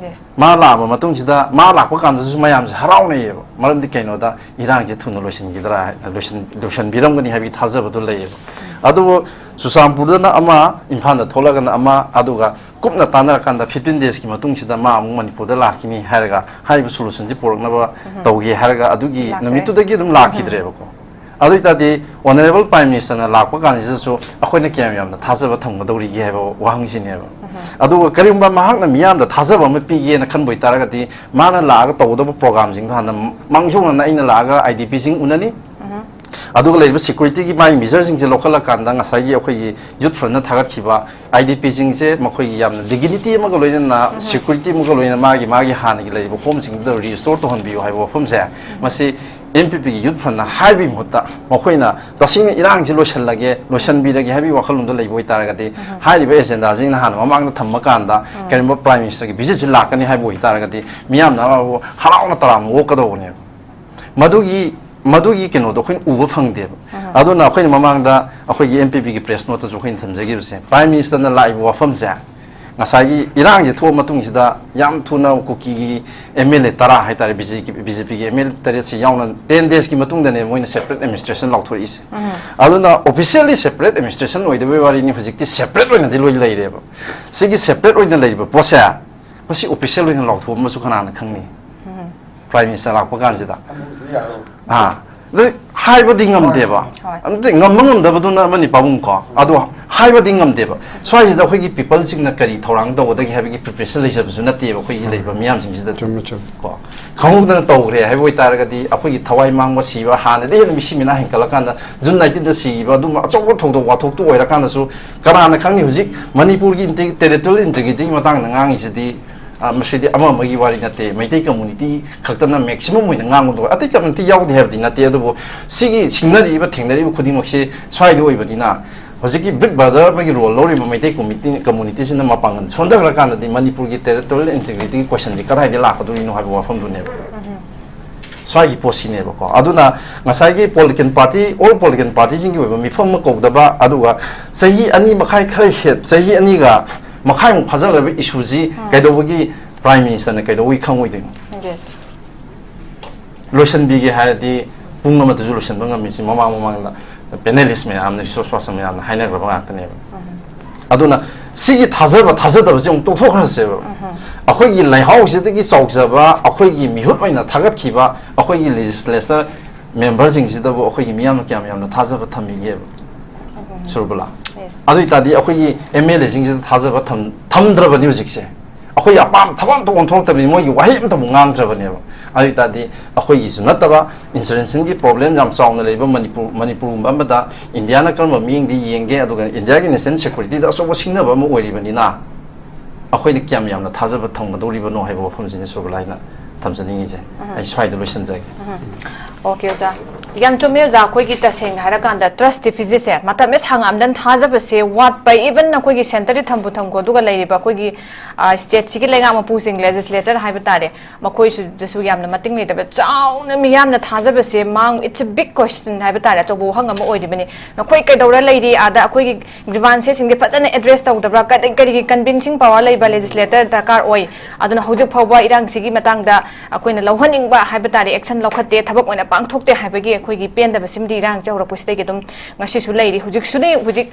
ꯃꯥ ꯂꯥꯛꯑꯕ ꯃꯇꯨꯡꯁꯤꯗ, ꯃꯥ ꯂꯥꯛꯄ ꯀꯥꯟꯗꯁꯨ ꯃꯌꯥꯝꯁꯦ ꯍꯔꯥꯎꯅꯩꯌꯦꯕ꯫ ꯃꯔꯝꯗꯤ ꯀꯩꯅꯣꯗ, ꯏꯔꯥꯡꯁꯦ ꯊꯨꯅ ꯂꯣꯏꯁꯤꯟꯈꯤꯗ꯭ꯔꯥ, ꯂꯣꯏꯁꯤꯟ ꯂꯣꯏꯁꯤꯟꯕꯤꯔꯝꯒꯅꯤ ꯍꯥꯏꯕꯒꯤ ꯊꯥꯖꯕꯗꯣ ꯂꯩꯌꯦꯕ꯫ ꯑꯗꯨꯕꯨ ꯆꯨꯔꯆꯥꯟꯄꯨꯔꯗꯅ ꯑꯃ, ꯏꯝꯐꯥꯜꯗ ꯊꯣꯛꯂꯒꯅ ꯑꯃ, ꯑꯗꯨꯒ ꯀꯨꯞꯅ ꯇꯥꯟꯅꯔꯀꯥꯟꯗ ꯐꯤꯐꯇꯤꯟ ꯗꯦꯖꯀꯤ ꯃꯇꯨꯡꯁꯤꯗ ꯃꯥ ꯑꯃꯨꯛ ꯃꯅꯤꯄꯨꯔꯗ ꯂꯥꯛꯈꯤꯅꯤ ꯍꯥꯏꯔꯒ, ꯍꯥꯏꯔꯤꯕ ꯁꯣꯂꯨꯁꯟꯁꯤ ꯄꯨꯔꯛꯅꯕ ꯇꯧꯒꯦ ꯍꯥꯏꯔꯒ, ꯑꯗꯨꯒꯤ ꯂꯥꯛꯇ꯭ꯔꯦ꯫ ꯅꯨꯃꯤꯠꯇꯨꯗꯒꯤ ꯑꯗꯨꯝ ꯂꯥꯛꯈꯤꯗ꯭ꯔꯦꯕꯀꯣ꯫ ꯑꯗꯨ ꯑꯣꯏꯇꯥꯔꯗꯤ ꯑꯣꯅꯔꯦꯕꯜ ꯄ꯭ꯔꯥꯏꯝ ꯃꯤꯅꯤꯁꯇꯔꯅ ꯂꯥꯛꯄ ꯀꯥꯟꯁꯤꯗꯁꯨ ꯑꯩꯈꯣꯏꯅ ꯀꯌꯥꯝ ꯌꯥꯝꯅ ꯊꯥꯖꯕ ꯊꯝꯒꯗꯧꯔꯤꯒꯦ ꯍꯥꯏꯕ ꯋꯥꯍꯪꯁꯤꯅꯦꯕ꯫ ꯑꯗꯨꯒ ꯀꯔꯤꯒꯨꯝꯕ ꯃꯍꯥꯛꯅ ꯃꯤꯌꯥꯝꯗ ꯊꯥꯖꯕ ꯑꯃ ꯄꯤꯒꯦꯅ ꯈꯟꯕ ꯑꯣꯏꯇꯥꯔꯒꯗꯤ, ꯃꯥꯅ ꯂꯥꯛꯑꯒ ꯇꯧꯒꯗꯕ ꯄ꯭ꯔꯣꯒ꯭ꯔꯥꯝꯁꯤꯡꯗꯣ ꯍꯥꯟꯅ ꯃꯥꯡꯖꯧꯅꯅ ꯑꯩꯅ ꯂꯥꯛꯑꯒ ꯑꯥꯏ ꯗꯤ ꯄꯤꯁꯤꯡ ꯎꯅꯅꯤ꯫ ꯑꯗꯨꯒ ꯂꯩꯔꯤꯕ ꯁꯦꯀ꯭ꯌꯨꯔꯤꯇꯤꯒꯤ ꯃꯥꯒꯤ ꯃꯤꯖꯔꯁꯤꯡꯁꯦ ꯂꯧꯈꯠꯂꯀꯥꯟꯗ, ꯉꯁꯥꯏꯒꯤ ꯑꯩꯈꯣꯏꯒꯤ ꯌꯨꯠ ꯐ꯭ꯔꯟꯠꯅ ꯊꯥꯒꯠꯈꯤꯕ ꯑꯥꯏ ꯗꯤ ꯄꯤꯁꯤꯡꯁꯦ ꯃꯈꯣꯏꯒꯤ ꯌꯥꯝꯅ ꯗꯤꯒꯅꯤꯇꯤ ꯑꯃꯒ ꯂꯣꯏꯅꯅ, ꯁꯦꯀ꯭ꯌꯨꯔꯤꯇꯤ ꯑꯃꯒ ꯂꯣꯏꯅꯅ ꯃꯥꯒꯤ, ꯃꯥꯒꯤ ꯍꯥꯟꯅꯒꯤ ꯂꯩꯔꯤꯕ ꯍꯣꯝꯁꯤꯡꯗꯨꯗ ꯔꯤꯁꯇꯣꯔ ꯇꯧꯍꯟꯕꯤꯌꯨ ꯍꯥꯏꯕ ꯋꯥꯐꯝꯁꯦ, ꯃꯁꯤ ꯑꯦꯝ ꯄꯤ ꯄꯤꯒꯤ ꯌꯨꯠ ꯐ꯭ꯔꯟꯠꯅ ꯍꯥꯏꯕꯒꯤ ꯃꯍꯨꯠꯇ, ꯃꯈꯣꯏꯅ ꯇꯁꯦꯡꯅ ꯏꯔꯥꯡꯁꯤ ꯂꯣꯏꯁꯤꯜꯂꯒꯦ, ꯂꯣꯏꯁꯤꯟꯕꯤꯔꯒꯦ ꯍꯥꯏꯕꯒꯤ ꯋꯥꯈꯜꯂꯣꯟꯗꯣ ꯂꯩꯕ ꯑꯣꯏꯇꯥꯔꯒꯗꯤ, ꯍꯥꯏꯔꯤꯕ ꯑꯦꯖꯦꯟꯗꯥꯁꯤꯡꯅ ꯍꯥꯟꯅ ꯃꯃꯥꯡꯗ ꯊꯝꯃꯀꯥꯟꯗ, ꯀꯔꯤꯒꯨꯝꯕ ꯄ꯭ꯔꯥꯏꯝ ꯃꯤꯅꯤꯁꯇꯔꯒꯤ ꯚꯤꯖꯤꯠꯁꯤ ꯂꯥꯛꯀꯅꯤ ꯍꯥꯏꯕ ꯑꯣꯏꯇꯥꯔꯒꯗꯤ, ꯃꯤꯌꯥꯝꯅ ꯑꯃꯕꯨ ꯍꯔꯥꯎꯅ ꯇꯔꯥꯝꯅ ꯑꯣꯛꯀꯗꯧꯕꯅꯦꯕ꯫ ꯃꯗꯨꯒꯤ, ꯃꯗꯨꯒꯤ ꯀꯩꯅꯣꯗꯣ ꯑꯩꯈꯣꯏꯅ ꯎꯕ ꯐꯪꯗꯦꯕ꯫ ꯑꯗꯨꯅ ꯑꯩꯈꯣꯏꯅ ꯃꯃꯥꯡꯗ ꯑꯩꯈꯣꯏꯒꯤ ꯑꯦꯝ ꯄꯤ ꯄꯤꯒꯤ ꯄ꯭ꯔꯦꯁ ꯅꯣꯠꯇꯁꯨ ꯑꯩꯈꯣꯏꯅ ꯊꯝꯖꯈꯤꯕꯁꯦ, ꯄ꯭ꯔꯥꯏꯝ ꯃꯤꯅꯤꯁꯇꯔꯅ ꯂꯥꯛꯏꯕ ꯋꯥꯐꯝꯁꯦ, ꯉꯁꯥꯏꯒꯤ ꯏꯔꯥꯡꯁꯦ ꯊꯣꯛꯑ ꯃꯇꯨꯡꯁꯤꯗ ꯌꯥꯝ ꯊꯨꯅ ꯀꯨꯀꯤꯒꯤ ꯑꯦꯝ ꯑꯦꯜ ꯑꯦ ꯇꯔꯥ ꯍꯥꯏꯇꯥꯔꯦ, ꯕꯤ ꯖꯦ ꯄꯤ, ꯕꯤ ꯖꯦ ꯄꯤꯒꯤ ꯑꯦꯝ ꯑꯦꯜ ꯑꯦ ꯇꯔꯦꯠꯁꯤ ꯌꯥꯎꯅ ꯇꯦꯟ ꯗꯦꯖꯀꯤ ꯃꯇꯨꯡꯗꯅꯦ ꯃꯣꯏꯅ ꯁꯦꯄꯔꯦꯠ ꯑꯦꯗꯃꯤꯅꯤꯁꯇ꯭ꯔꯦꯁꯟ ꯂꯥꯎꯊꯣꯔꯛꯏꯁꯦ꯫ ꯑꯗꯨꯅ ꯑꯣꯐꯤꯁꯤꯌꯦꯜꯂꯤ ꯁꯦꯄꯔꯦꯠ ꯑꯦꯗꯃꯤꯅꯤꯁꯇ꯭ꯔꯦꯁꯟ ꯑꯣꯏꯗꯕꯩ ꯋꯥꯔꯤꯅꯤ, ꯍꯧꯖꯤꯛꯇꯤ ꯁꯦꯄꯔꯦꯠ ꯑꯣꯏꯅꯗꯤ ꯂꯣꯏ ꯂꯩꯔꯦꯕ꯫ ꯁꯤꯒꯤ ꯁꯦꯄꯔꯦꯠ ꯑꯣꯏꯅ ꯂꯩꯔꯤꯕ ꯄꯣꯠꯁꯦ, ꯃꯁꯤ ꯑꯣꯐꯤꯁꯤꯌꯦꯜ ꯑꯣꯏꯅ ꯂꯥꯎꯊꯣꯛꯑꯝꯕꯁꯨ ꯀꯅꯥꯅ ꯈꯪꯅꯤ? ꯄ꯭ꯔꯥꯏꯝ ꯃꯤꯅꯤꯁꯇꯔ ꯂꯥꯛꯄ ꯀꯥꯟꯁꯤꯗ꯫ ꯑꯥ, ꯑꯗꯩ ꯍꯥꯏꯕꯗꯤ ꯉꯝꯗꯦꯕ꯫ ꯍꯣꯏ꯫ ꯑꯗꯩ ꯉꯝꯕ ꯉꯝꯗꯕꯗꯨꯅ ꯑꯃꯅꯤ ꯄꯥꯕꯨꯡ ꯀꯣ꯫ ꯑꯗꯣ ꯍꯥꯏꯕꯗꯤ ꯉꯝꯗꯦꯕ꯫ ꯁ꯭ꯋꯥꯏꯁꯤꯗ ꯑꯩꯈꯣꯏꯒꯤ ꯄꯤꯄꯜꯁꯤꯡꯅ ꯀꯔꯤ ꯊꯧꯔꯥꯡ ꯇꯧꯒꯗꯒꯦ ꯍꯥꯏꯕꯒꯤ ꯄ꯭ꯔꯤꯄꯦꯔꯦꯁꯟ ꯂꯩꯖꯕꯁꯨ ꯅꯠꯇꯦꯕ ꯑꯩꯈꯣꯏꯒꯤ ꯂꯩꯔꯤꯕ ꯃꯤꯌꯥꯝꯁꯤꯡꯁꯤꯗ꯫ ꯆꯨꯝꯃꯦ, ꯆꯨꯝꯃꯦ꯫ ꯀꯣ꯫ ꯈꯪꯍꯧꯗꯅ ꯇꯧꯈ꯭ꯔꯦ ꯍꯥꯏꯕ ꯑꯣꯏꯇꯥꯔꯒꯗꯤ ꯑꯩꯈꯣꯏꯒꯤ ꯊꯋꯥꯏ ꯃꯥꯡꯕ, ꯁꯤꯕ, ꯍꯥꯟꯅꯗꯤ ꯍꯦꯟꯅ ꯃꯤꯁꯤ ꯃꯤꯅꯥ ꯍꯦꯟꯒꯠꯂꯀꯥꯟꯗ, ꯖꯨꯟ ꯅꯥꯏꯟꯇꯤꯟꯗ ꯁꯤꯈꯤꯕ ꯑꯗꯨꯝꯕ ꯑꯆꯧꯕ ꯊꯧꯗꯣꯛ ꯋꯥꯊꯣꯛꯇꯨ ꯑꯣꯏꯔꯀꯥꯟꯗꯁꯨ ꯀꯅꯥꯅ ꯈꯪꯅꯤ? ꯍꯧꯖꯤꯛ ꯃꯅꯤꯄꯨꯔꯒꯤ ꯏꯟꯇꯤ-, ꯇꯦꯔꯤꯇꯣꯔꯤꯌꯦꯜ ꯏꯟꯇꯤꯒ꯭ꯔꯤꯇꯤꯒꯤ ꯃꯇꯥꯡꯗ ꯉꯥꯡꯉꯤꯁꯤꯗꯤ ꯑ, ꯃꯁꯤꯗꯤ ꯑꯃ ꯑꯃꯒꯤ ꯋꯥꯔꯤ ꯅꯠꯇꯦ, ꯃꯩꯇꯩ community ꯈꯛꯇꯅ maximum ꯑꯣꯏꯅ ꯉꯥꯡꯕꯗꯣ, ꯑꯇꯩ community ꯌꯥꯎꯗꯦ ꯍꯥꯏꯕꯗꯤ ꯅꯠꯇꯦ, ꯑꯗꯨꯕꯨ ꯁꯤꯒꯤ ꯁꯤꯡꯅꯔꯤꯕ ꯊꯦꯡꯅꯔꯤꯕ ꯈꯨꯗꯤꯡꯃꯛꯁꯤ ꯁ꯭ꯋꯥꯏꯗ ꯑꯣꯏꯕꯅꯤꯅ, ꯍꯧꯖꯤꯛꯀꯤ Big Brother ꯑꯃꯒꯤ role ꯂꯧꯔꯤꯕ ꯃꯩꯇꯩ community communityꯁꯤꯅ ꯃꯄꯥꯡꯒꯜ ꯁꯣꯟꯊꯈ꯭ꯔꯀꯥꯟꯗꯗꯤ ꯃꯅꯤꯄꯨꯔꯒꯤ territorial integrityꯒꯤ questionꯁꯤ ꯀꯗꯥꯏꯗ ꯂꯥꯛꯀꯗꯣꯔꯤꯅꯣ ꯍꯥꯏꯕ ꯋꯥꯐꯝꯗꯨꯅꯦꯕ꯫ ꯁ꯭ꯋꯥꯏꯒꯤ ꯄꯣꯠꯁꯤꯅꯦꯕꯀꯣ꯫ ꯑꯗꯨꯅ ꯉꯁꯥꯏꯒꯤ political party, all political partyꯁꯤꯡꯒꯤ ꯑꯣꯏꯕ ꯃꯤꯐꯝ ꯑꯃ ꯀꯧꯗꯕ, ꯑꯗꯨꯒ ꯆꯍꯤ ꯑꯅꯤ ꯃꯈꯥꯏ ꯈꯔ ꯍꯦ-, ꯆꯍꯤ ꯑꯅꯤꯒ ꯃꯈꯥꯏꯃꯨꯛ ꯐꯥꯖꯜꯂꯕ issueꯁꯤ ꯀꯩꯗꯧꯕꯒꯤ Prime Ministerꯅ ꯀꯩꯗꯧꯕꯒꯤ ꯈꯪꯉꯣꯏꯗꯣꯏꯅꯣ? Yes. ꯂꯣꯏꯁꯤꯟꯕꯤꯒꯦ ꯍꯥꯏꯔꯗꯤ ꯄꯨꯡ ꯑꯃꯗꯁꯨ ꯂꯣꯏꯁꯤꯟꯕ ꯉꯝꯃꯤꯁꯤ ꯃꯃꯥꯡ ꯃꯃꯥꯡꯗ panelist ꯃꯌꯥꯝꯅ, resource person ꯃꯌꯥꯝꯅ ꯍꯥꯏꯅꯈ꯭ꯔꯕ ꯉꯥꯛꯇꯅꯦꯕ꯫ ꯑꯗꯨꯅ ꯁꯤꯒꯤ ꯊꯥꯖꯕ ꯊꯥꯖꯗꯕꯁꯦ ꯑꯃꯨꯛ ꯇꯣꯛꯊꯣꯛꯈ꯭ꯔꯁꯦꯕ꯫ ꯑꯩꯈꯣꯏꯒꯤ ꯂꯩꯍꯥꯎꯁꯤꯗꯒꯤ ꯆꯥꯎꯖꯕ, ꯑꯩꯈꯣꯏꯒꯤ ꯃꯤꯍꯨꯠ ꯑꯣꯏꯅ ꯊꯥꯒꯠꯈꯤꯕ ꯑꯩꯈꯣꯏꯒꯤ legislature memberꯁꯤꯡꯁꯤꯗꯕꯨ ꯑꯩꯈꯣꯏꯒꯤ ꯃꯤꯌꯥꯝꯅ ꯀꯌꯥꯝ ꯌꯥꯝꯅ ꯊꯥꯖꯕ ꯊꯝꯕꯤꯒꯦꯕ, ꯁꯨꯔꯕꯂꯥ? Yes. ꯑꯗꯨ ꯑꯣꯏꯇꯥꯔꯗꯤ ꯑꯩꯈꯣꯏꯒꯤ MLAꯁꯤꯡꯁꯤꯗ ꯊꯥꯖꯕ ꯊꯝ-, ꯊꯝꯗ꯭ꯔꯕꯅꯤ ꯍꯧꯖꯤꯛꯁꯦ꯫ ꯑꯩꯈꯣꯏꯒꯤ ꯑꯄꯥꯝꯕ ꯊꯕꯛ ꯑꯝꯇ ꯑꯣꯟꯊꯣꯔꯛꯇꯕꯅꯤ, ꯃꯣꯏꯒꯤ ꯋꯥꯍꯩ ꯑꯝꯇꯕꯨ ꯉꯥꯡꯗ꯭ꯔꯕꯅꯦꯕ꯫ ꯑꯗꯨ ꯑꯣꯏꯇꯥꯔꯗꯤ ꯑꯩꯈꯣꯏꯒꯤꯁꯨ ꯅꯠꯇꯕ, insurgencyꯒꯤ problem ꯌꯥꯝ ꯆꯥꯎꯅ ꯂꯩꯕ ꯃꯅꯤꯄꯨꯔ, ꯃꯅꯤꯄꯨꯔꯒꯨꯝꯕ ꯑꯃꯗ ꯏꯟꯗꯤꯌꯥꯅ ꯀꯔꯝꯕ ꯃꯤꯠꯌꯦꯡꯗ ꯌꯦꯡꯒꯦ, ꯑꯗꯨꯒ ꯏꯟꯗꯤꯌꯥꯒꯤ national securityꯗ ꯑꯆꯧꯕ ꯁꯤꯡꯅꯕ ꯑꯃ ꯑꯣꯏꯔꯤꯕꯅꯤꯅ, ꯑꯩꯈꯣꯏꯅ ꯀꯌꯥꯝ ꯌꯥꯝꯅ ꯊꯥꯖꯕ ꯊꯝꯒꯗꯧꯔꯤꯕꯅꯣ ꯍꯥꯏꯕ ꯋꯥꯐꯝꯁꯤꯅꯤ ꯁꯨꯔꯕꯂꯥ ꯑꯩꯅ ꯊꯝꯖꯅꯤꯡꯉꯤꯁꯦ꯫ ꯑꯩ ꯁ꯭ꯋꯥꯏꯗ ꯂꯣꯏꯁꯤꯟꯖꯒꯦ꯫ Okay ꯑꯣꯖꯥ, ꯌꯥꯝ ꯆꯨꯝꯃꯦ ꯑꯣꯖꯥ꯫ ꯑꯩꯈꯣꯏꯒꯤ ꯇꯁꯦꯡꯅ ꯍꯥꯏꯔꯀꯥꯟꯗ trust deficitꯁꯦ ꯃꯇꯝꯁꯦ ꯁꯥꯡꯉꯛꯑꯝꯗꯅ ꯊꯥꯖꯕꯁꯦ ꯋꯥꯠꯄ, even ꯑꯩꯈꯣꯏꯒꯤ centreꯗꯤ ꯊꯝꯕꯨ ꯊꯝꯈꯣ, ꯑꯗꯨꯒ ꯂꯩꯔꯤꯕ ꯑꯩꯈꯣꯏꯒꯤ, ꯑ, stateꯁꯤꯒꯤ ꯂꯩꯉꯥꯛ ꯃꯄꯨꯁꯤꯡ, legislator ꯍꯥꯏꯕ ꯇꯥꯔꯦ, ꯃꯈꯣꯏꯁꯨꯗꯁꯨ ꯌꯥꯝꯅ ꯃꯇꯤꯡ ꯂꯩꯇꯕ, ꯆꯥꯎꯅ ꯃꯤꯌꯥꯝꯅ ꯊꯥꯖꯕꯁꯦ ꯃꯥꯡ-, it's a big question ꯍꯥꯏꯕ ꯇꯥꯔꯦ, ꯑꯆꯧꯕ ꯋꯥꯍꯪ ꯑꯃ ꯑꯣꯏꯔꯤꯕꯅꯤ꯫ ꯅꯈꯣꯏ ꯀꯩꯗꯧꯔ ꯂꯩꯔꯤ? ꯑꯥꯗ ꯑꯩꯈꯣꯏꯒꯤ grievanceꯁꯤꯡꯁꯦ ꯐꯖꯅ address ꯇꯧꯗꯕ꯭ꯔꯥ? ꯀꯔꯤ, ꯀꯔꯤꯒꯤ convincing power ꯂꯩꯕ legislator ꯗꯔꯀꯥꯔ ꯑꯣꯏ? ꯑꯗꯨꯅ ꯍꯧꯖꯤꯛ ꯐꯥꯎꯕ ꯏꯔꯥꯡꯁꯤꯒꯤ ꯃꯇꯥꯡꯗ ꯑꯩꯈꯣꯏꯅ ꯂꯧꯍꯟꯅꯤꯡꯕ ꯍꯥꯏꯕ ꯇꯥꯔꯦ, action ꯂꯧꯈꯠꯇꯦ, ꯊꯕꯛ ꯑꯣꯏꯅ ꯄꯥꯡꯊꯣꯛꯇꯦ ꯍꯥꯏꯕꯒꯤ ꯑꯩꯈꯣꯏꯒꯤ ꯄꯦꯟꯗꯕ ꯁꯤꯃꯗꯤ ꯏꯔꯥꯡꯁꯦ ꯍꯧꯔꯛꯄꯁꯤꯗꯒꯤ ꯑꯗꯨꯝ ꯉꯁꯤꯁꯨ ꯂꯩꯔꯤ꯫ ꯍꯧꯖꯤꯛꯁꯨꯅꯤ, ꯍꯧꯖꯤꯛ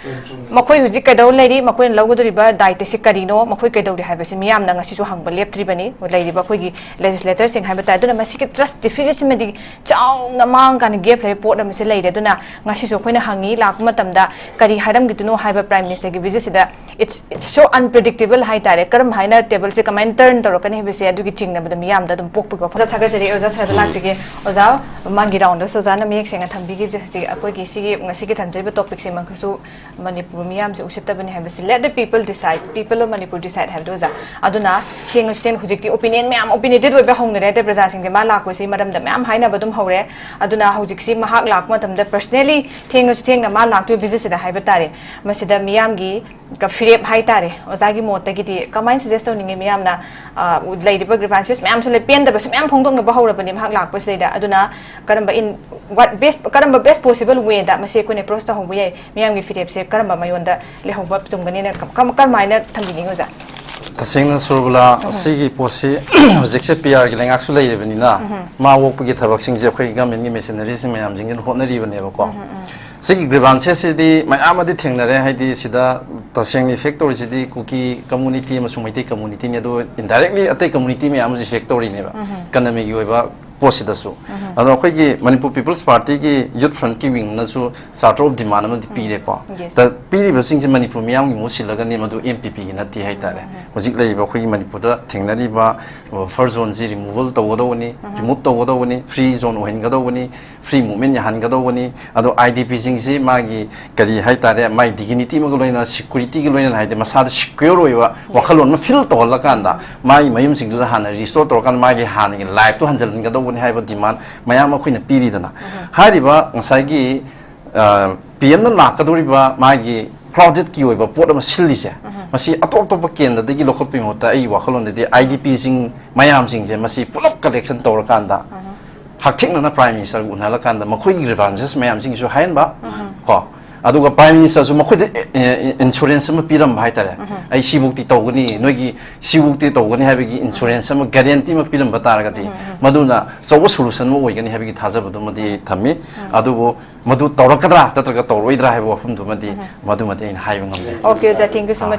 ꯃꯈꯣꯏ ꯍꯧꯖꯤꯛ ꯀꯩꯗꯧ ꯂꯩꯔꯤ, ꯃꯈꯣꯏꯅ ꯂꯧꯒꯗꯧꯔꯤꯕ ꯗꯥꯏꯇꯁꯤ ꯀꯔꯤꯅꯣ, ꯃꯈꯣꯏ ꯀꯩꯗꯧꯔꯤ ꯍꯥꯏꯕꯁꯤ ꯃꯤꯌꯥꯝꯅ ꯉꯁꯤꯁꯨ ꯍꯪꯕ ꯂꯦꯞꯇ꯭ꯔꯤꯕꯅꯤ, ꯂꯩꯔꯤꯕ ꯑꯩꯈꯣꯏꯒꯤ legislatorꯁꯤꯡ ꯍꯥꯏꯕ ꯇꯥꯔꯦ꯫ ꯑꯗꯨꯅ ꯃꯁꯤꯒꯤ trust deficitꯁꯤꯃꯗꯤ ꯆꯥꯎꯅ ꯃꯥꯡ ꯀꯥꯟꯅ gap ꯂꯩꯕ ꯄꯣꯠ ꯑꯃꯁꯦ ꯂꯩꯔꯦ꯫ ꯑꯗꯨꯅ ꯉꯁꯤꯁꯨ ꯑꯩꯈꯣꯏꯅ ꯍꯪꯉꯤ, ꯂꯥꯛꯄ ꯃꯇꯝꯗ ꯀꯔꯤ ꯍꯥꯏꯔꯝꯈꯤꯗꯣꯏꯅꯣ ꯍꯥꯏꯕ Prime Ministerꯒꯤ visitꯁꯤꯗ, it's, it's so unpredictable ꯍꯥꯏ ꯇꯥꯔꯦ, ꯀꯔꯝ ꯍꯥꯏꯅ tableꯁꯦ ꯀꯃꯥꯏꯅ turn ꯇꯧꯔꯛꯀꯅꯤ ꯍꯥꯏꯕꯁꯦ, ꯑꯗꯨꯒꯤ ꯆꯤꯡꯅꯕꯗ ꯃꯤꯌꯥꯝꯗ ꯑꯗꯨꯝ ꯄꯣꯛꯄꯒꯤ ꯋꯥꯐꯝ꯫ ꯑꯣꯖꯥ, ꯊꯥꯒꯠꯆꯔꯤ꯫ ꯑꯣꯖꯥ ꯁꯔꯗ ꯂꯥꯛꯆꯒꯦ꯫ ꯑꯣꯖꯥ, ꯃꯃꯥꯡꯒꯤ roundꯗꯁꯨ ꯑꯣꯖꯥ ꯃꯌꯦꯛ ꯁꯦꯡꯅ ꯊꯝꯕꯤꯈꯤꯕꯁꯦ ꯍꯧꯖꯤꯛ ꯑꯩꯈꯣꯏꯒꯤ ꯁꯤꯒꯤ ꯉꯁꯤꯒꯤ ꯊꯝꯖꯔꯤꯕ ꯇꯣꯄꯤꯛꯁꯤꯃꯛꯁꯨ ꯃꯅꯤꯄꯨꯔ ꯃꯤꯌꯥꯝꯁꯦ ꯎꯁꯤꯠꯇꯕꯅꯤ ꯍꯥꯏꯕꯁꯤ, let the people decide, people of Manipur decide ꯍꯥꯏꯕꯗꯣ ꯑꯣꯖꯥ꯫ ꯑꯗꯨꯅ ꯊꯦꯡꯉꯁꯨ ꯊꯦꯡꯅ ꯍꯧꯖꯤꯛꯇꯤ ꯑꯣꯄꯤꯅꯤꯌꯟ ꯃꯌꯥꯝ ꯑꯣꯄꯤꯅꯦꯇꯦꯠ ꯑꯣꯏꯕ ꯍꯧꯅꯔꯦ ꯍꯥꯏꯇꯥꯔꯦ, ꯄ꯭ꯔꯖꯥꯁꯤꯡꯁꯦ ꯃꯥ ꯂꯥꯛꯄꯁꯤ ꯃꯔꯝꯗ ꯃꯌꯥꯝ ꯍꯥꯏꯅꯕ ꯑꯗꯨꯝ ꯍꯧꯔꯦ꯫ ꯑꯗꯨꯅ ꯍꯧꯖꯤꯛꯁꯤ ꯃꯍꯥꯛ ꯂꯥꯛꯄ ꯃꯇꯝꯗ ꯄꯔꯁꯅꯦꯂꯤ ꯊꯦꯡꯉꯁꯨ ꯊꯦꯡꯅ ꯃꯥ ꯂꯥꯛꯇꯣꯏ ꯚꯤꯖꯤꯠꯁꯤꯗ ꯍꯥꯏꯕ ꯇꯥꯔꯦ, ꯃꯁꯤꯗ ꯃꯤꯌꯥꯝꯒꯤ ꯀ-, ꯐꯤꯔꯦꯞ ꯍꯥꯏꯇꯥꯔꯦ, ꯑꯣꯖꯥꯒꯤ ꯃꯣꯠꯇꯒꯤꯗꯤ ꯀꯃꯥꯏꯅ ꯁꯖꯦꯁ ꯇꯧꯅꯤꯡꯉꯤ? ꯃꯤꯌꯥꯝꯅ, ꯑ, ꯂꯩꯔꯤꯕ ꯒ꯭ꯔꯤꯚꯥꯟꯁꯦꯁ ꯃꯌꯥꯝꯁꯨ ꯂꯩ, ꯄꯦꯟꯗꯕꯁꯨ ꯃꯌꯥꯝ ꯐꯣꯡꯗꯣꯛꯅꯕ ꯍꯧꯔꯕꯅꯤ ꯃꯍꯥꯛ ꯂꯥꯛꯄꯁꯤꯗꯩꯗ꯫ ꯑꯗꯨꯅ ꯀꯔꯝꯕ in what best, ꯀꯔꯝꯕ ꯕꯦꯁ ꯄꯣꯁꯤꯕꯜ ꯋꯦꯗ ꯃꯁꯤ ꯑꯩꯈꯣꯏꯅ ꯑꯦꯄ꯭ꯔꯣꯁ ꯇꯧꯍꯧꯕ ꯌꯥꯏ? ꯃꯤꯌꯥꯝꯒꯤ ꯐꯤꯔꯦꯞꯁꯦ ꯀꯔꯝꯕ ꯃꯥꯏꯌꯣꯟꯗ ꯂꯩꯍꯧꯕ ꯆꯨꯝꯒꯅꯤꯅ ꯀꯝ-, ꯀꯝ-, ꯀꯔꯝꯍꯥꯏꯅ ꯊꯝꯕꯤꯅꯤꯡꯉꯤ ꯑꯣꯖꯥ? ꯇꯁꯦꯡꯅ ꯁꯨꯔꯕꯂꯥ, ꯑꯁꯤꯒꯤ ꯄꯣꯠꯁꯤ ꯍꯧꯖꯤꯛꯁꯦ ꯄꯤ ꯑꯥꯔꯒꯤ ꯂꯩꯉꯥꯛꯁꯨ ꯂꯩꯔꯤꯕꯅꯤꯅ, ꯃꯥ ꯑꯣꯛꯄꯒꯤ ꯊꯕꯛꯁꯤꯡꯁꯦ ꯑꯩꯈꯣꯏ ꯒꯚꯔꯟꯃꯦꯟꯒꯤ ꯃꯦꯁꯤꯅꯔꯤꯁꯤꯡ ꯃꯌꯥꯝꯁꯤꯡꯁꯤꯅ ꯍꯣꯠꯅꯔꯤꯕꯅꯦꯕꯀꯣ꯫ ꯁꯤꯒꯤ ꯒ꯭ꯔꯤꯚꯥꯟꯁꯦꯁꯁꯤꯗꯤ ꯃꯌꯥꯝ ꯑꯃꯗꯤ ꯊꯦꯡꯅꯔꯦ, ꯍꯥꯏꯗꯤ ꯁꯤꯗ ꯇꯁꯦꯡꯅ ꯏꯐꯦꯛ ꯇꯧꯔꯤꯁꯤꯗꯤ ꯀꯨꯀꯤ ꯀꯝꯃꯨꯅꯤꯇꯤ ꯑꯃꯁꯨꯡ ꯃꯩꯇꯩ ꯀꯝꯃꯨꯅꯤꯇꯤꯅꯤ, ꯑꯗꯨ ꯏꯟꯗꯥꯏꯔꯦꯛꯂꯤ ꯑꯇꯩ ꯀꯝꯃꯨꯅꯤꯇꯤ ꯃꯌꯥꯝ ꯑꯃꯁꯨ ꯏꯐꯦꯛ ꯇꯧꯔꯤꯅꯦꯕ ꯏꯀꯅꯃꯤꯒꯤ ꯑꯣꯏꯕ ꯄꯣꯠꯁꯤꯗꯁꯨ꯫ ꯑꯗꯣ ꯑꯩꯈꯣꯏꯒꯤ ꯃꯅꯤꯄꯨꯔ ꯄꯤꯄꯜꯁ ꯄꯥꯔꯇꯤꯒꯤ ꯌꯨꯠ ꯐ꯭ꯔꯟꯠꯀꯤ ꯋꯤꯡꯅꯁꯨ ꯆꯥꯔꯇꯔ ꯑꯣꯐ ꯗꯤꯃꯥꯟ ꯑꯃꯗꯤ ꯄꯤꯔꯦꯀꯣ꯫ ꯌꯦꯁ꯫ ꯇ-, ꯄꯤꯔꯤꯕꯁꯤꯡꯁꯦ ꯃꯅꯤꯄꯨꯔ ꯃꯤꯌꯥꯝꯒꯤ ꯃꯍꯨꯠ ꯁꯤꯜꯂꯒꯅꯤ, ꯃꯗꯨ ꯑꯦꯝ ꯄꯤ ꯄꯤꯒꯤ ꯅꯠꯇꯦ ꯍꯥꯏꯇꯥꯔꯦ꯫ ꯍꯧꯖꯤꯛ ꯂꯩꯔꯤꯕ ꯑꯩꯈꯣꯏꯒꯤ ꯃꯅꯤꯄꯨꯔꯗ ꯊꯦꯡꯅꯔꯤꯕ ꯕꯐꯔ ꯖꯣꯟꯁꯤ ꯔꯤꯃꯨꯚꯜ ꯇꯧꯒꯗꯧꯕꯅꯤ, ꯔꯤꯃꯨꯚ ꯇꯧꯒꯗꯧꯕꯅꯤ, ꯐ꯭ꯔꯤ ꯖꯣꯟ ꯑꯣꯏꯍꯟꯒꯗꯧꯕꯅꯤ, ꯐ꯭ꯔꯤ ꯃꯨꯚꯃꯦꯟ ꯌꯥꯍꯟꯒꯗꯧꯕꯅꯤ꯫ ꯑꯗꯣ ꯑꯥꯏ ꯗꯤ ꯄꯤꯁꯤꯡꯁꯤ ꯃꯥꯒꯤ ꯀꯔꯤ ꯍꯥꯏꯇꯥꯔꯦ, ꯃꯥꯒꯤ ꯗꯤꯒꯅꯤꯇꯤ ꯑꯃꯒ ꯂꯣꯏꯅꯅ, ꯁꯤꯀ꯭ꯌꯨꯔꯤꯇꯤꯒ ꯂꯣꯏꯅꯅ, ꯍꯥꯏꯗꯤ ꯃꯁꯥꯗ ꯁꯤꯀ꯭ꯌꯣꯔ ꯑꯣꯏꯕ ꯋꯥꯈꯜꯂꯣꯟ ꯑꯃ ꯐꯤꯜ ꯇꯧꯍꯜꯂꯀꯥꯟꯗ ꯃꯥꯒꯤ ꯃꯌꯨꯝꯁꯤꯡꯗꯨꯗ ꯍꯥꯟꯅ ꯔꯤꯁꯇꯣꯔ ꯇꯧꯔꯀꯥꯟꯗ ꯃꯥꯒꯤ ꯍꯥꯟꯅꯒꯤ ꯂꯥꯏꯐꯇꯣ ꯍꯟꯖꯤꯜꯍꯟꯒꯗꯧꯕꯅꯤ ꯍꯥꯏꯕ ꯗꯤꯃꯥꯟ ꯃꯌꯥꯝ ꯑꯩꯈꯣꯏꯅ ꯄꯤꯔꯤꯗꯅ꯫ ꯍꯥꯏꯔꯤꯕ ꯉꯁꯥꯏꯒꯤ ꯄꯤ ꯑꯦꯝꯅ ꯂꯥꯛꯀꯗꯧꯔꯤꯕ ꯃꯥꯒꯤ ꯀ꯭ꯔꯥꯎꯗꯦꯗꯀꯤ ꯑꯣꯏꯕ ꯄꯣꯠ ꯑꯃ ꯁꯤꯜꯂꯤꯁꯦ, ꯃꯁꯤ ꯑꯇꯣꯞ ꯑꯇꯣꯞꯄ ꯀꯦꯟꯗ꯭ꯔꯗꯒꯤ ꯂꯧꯈꯠꯄꯒꯤ ꯃꯍꯨꯠꯇ ꯑꯩꯒꯤ ꯋꯥꯈꯜꯂꯣꯟꯗꯗꯤ ꯑꯥꯏ ꯗꯤ ꯄꯤꯁꯤꯡ ꯃꯌꯥꯝꯁꯤꯡꯁꯦ ꯃꯁꯤ ꯄꯨꯂꯞ ꯀꯂꯦꯛꯁꯟ ꯇꯧꯔꯀꯥꯟꯗ ꯍꯛꯊꯦꯡꯅꯅ ꯄ꯭ꯔꯥꯏꯝ ꯃꯤꯅꯤꯁꯇꯔꯒ ꯎꯅꯍꯜꯂꯀꯥꯟꯗ ꯃꯈꯣꯏꯒꯤ ꯒ꯭ꯔꯤꯚꯥꯟꯁꯦꯁ ꯃꯌꯥꯝꯁꯤꯡꯁꯤꯁꯨ ꯍꯥꯏꯍꯟꯕ ꯀꯣ꯫ ꯑꯗꯨꯒ ꯄ꯭ꯔꯥꯏꯝ ꯃꯤꯅꯤꯁꯇꯔꯁꯨ ꯃꯈꯣꯏꯗ ꯏꯟꯁꯨꯔꯦꯟꯁ ꯑꯃ ꯄꯤꯔꯝꯕ ꯍꯥꯏꯇꯥꯔꯦ, ꯑꯩ ꯁꯤꯐꯧꯇꯤ ꯇꯧꯒꯅꯤ, ꯅꯣꯏꯒꯤ ꯁꯤꯐꯧꯇꯤ ꯇꯧꯒꯅꯤ ꯍꯥꯏꯕꯒꯤ ꯏꯟꯁꯨꯔꯦꯟꯁ ꯑꯃ, ꯒꯥꯔꯦꯟꯇꯤ ꯑꯃ ꯄꯤꯔꯝꯕ ꯇꯥꯔꯒꯗꯤ ꯃꯗꯨꯅ ꯑꯆꯧꯕ ꯁꯣꯂꯨꯁꯟ ꯑꯃ ꯑꯣꯏꯒꯅꯤ ꯍꯥꯏꯕꯒꯤ ꯊꯥꯖꯕꯗꯨꯃꯗꯤ ꯑꯩ ꯊꯝꯃꯤ꯫ ꯑꯗꯨꯕꯨ ꯃꯗꯨ ꯇꯧꯔꯛꯀꯗ꯭ꯔꯥ ꯅꯠꯇ꯭ꯔꯒ ꯇꯧꯔꯣꯏꯗ꯭ꯔꯥ ꯍꯥꯏꯕ ꯋꯥꯐꯝꯗꯨꯃꯗꯤ ꯃꯗꯨꯃꯗꯤ ꯑꯩꯅ ꯍꯥꯏꯕ ꯉꯝꯗꯦ꯫ Okay, ꯑꯣꯖꯥ, thank you so much.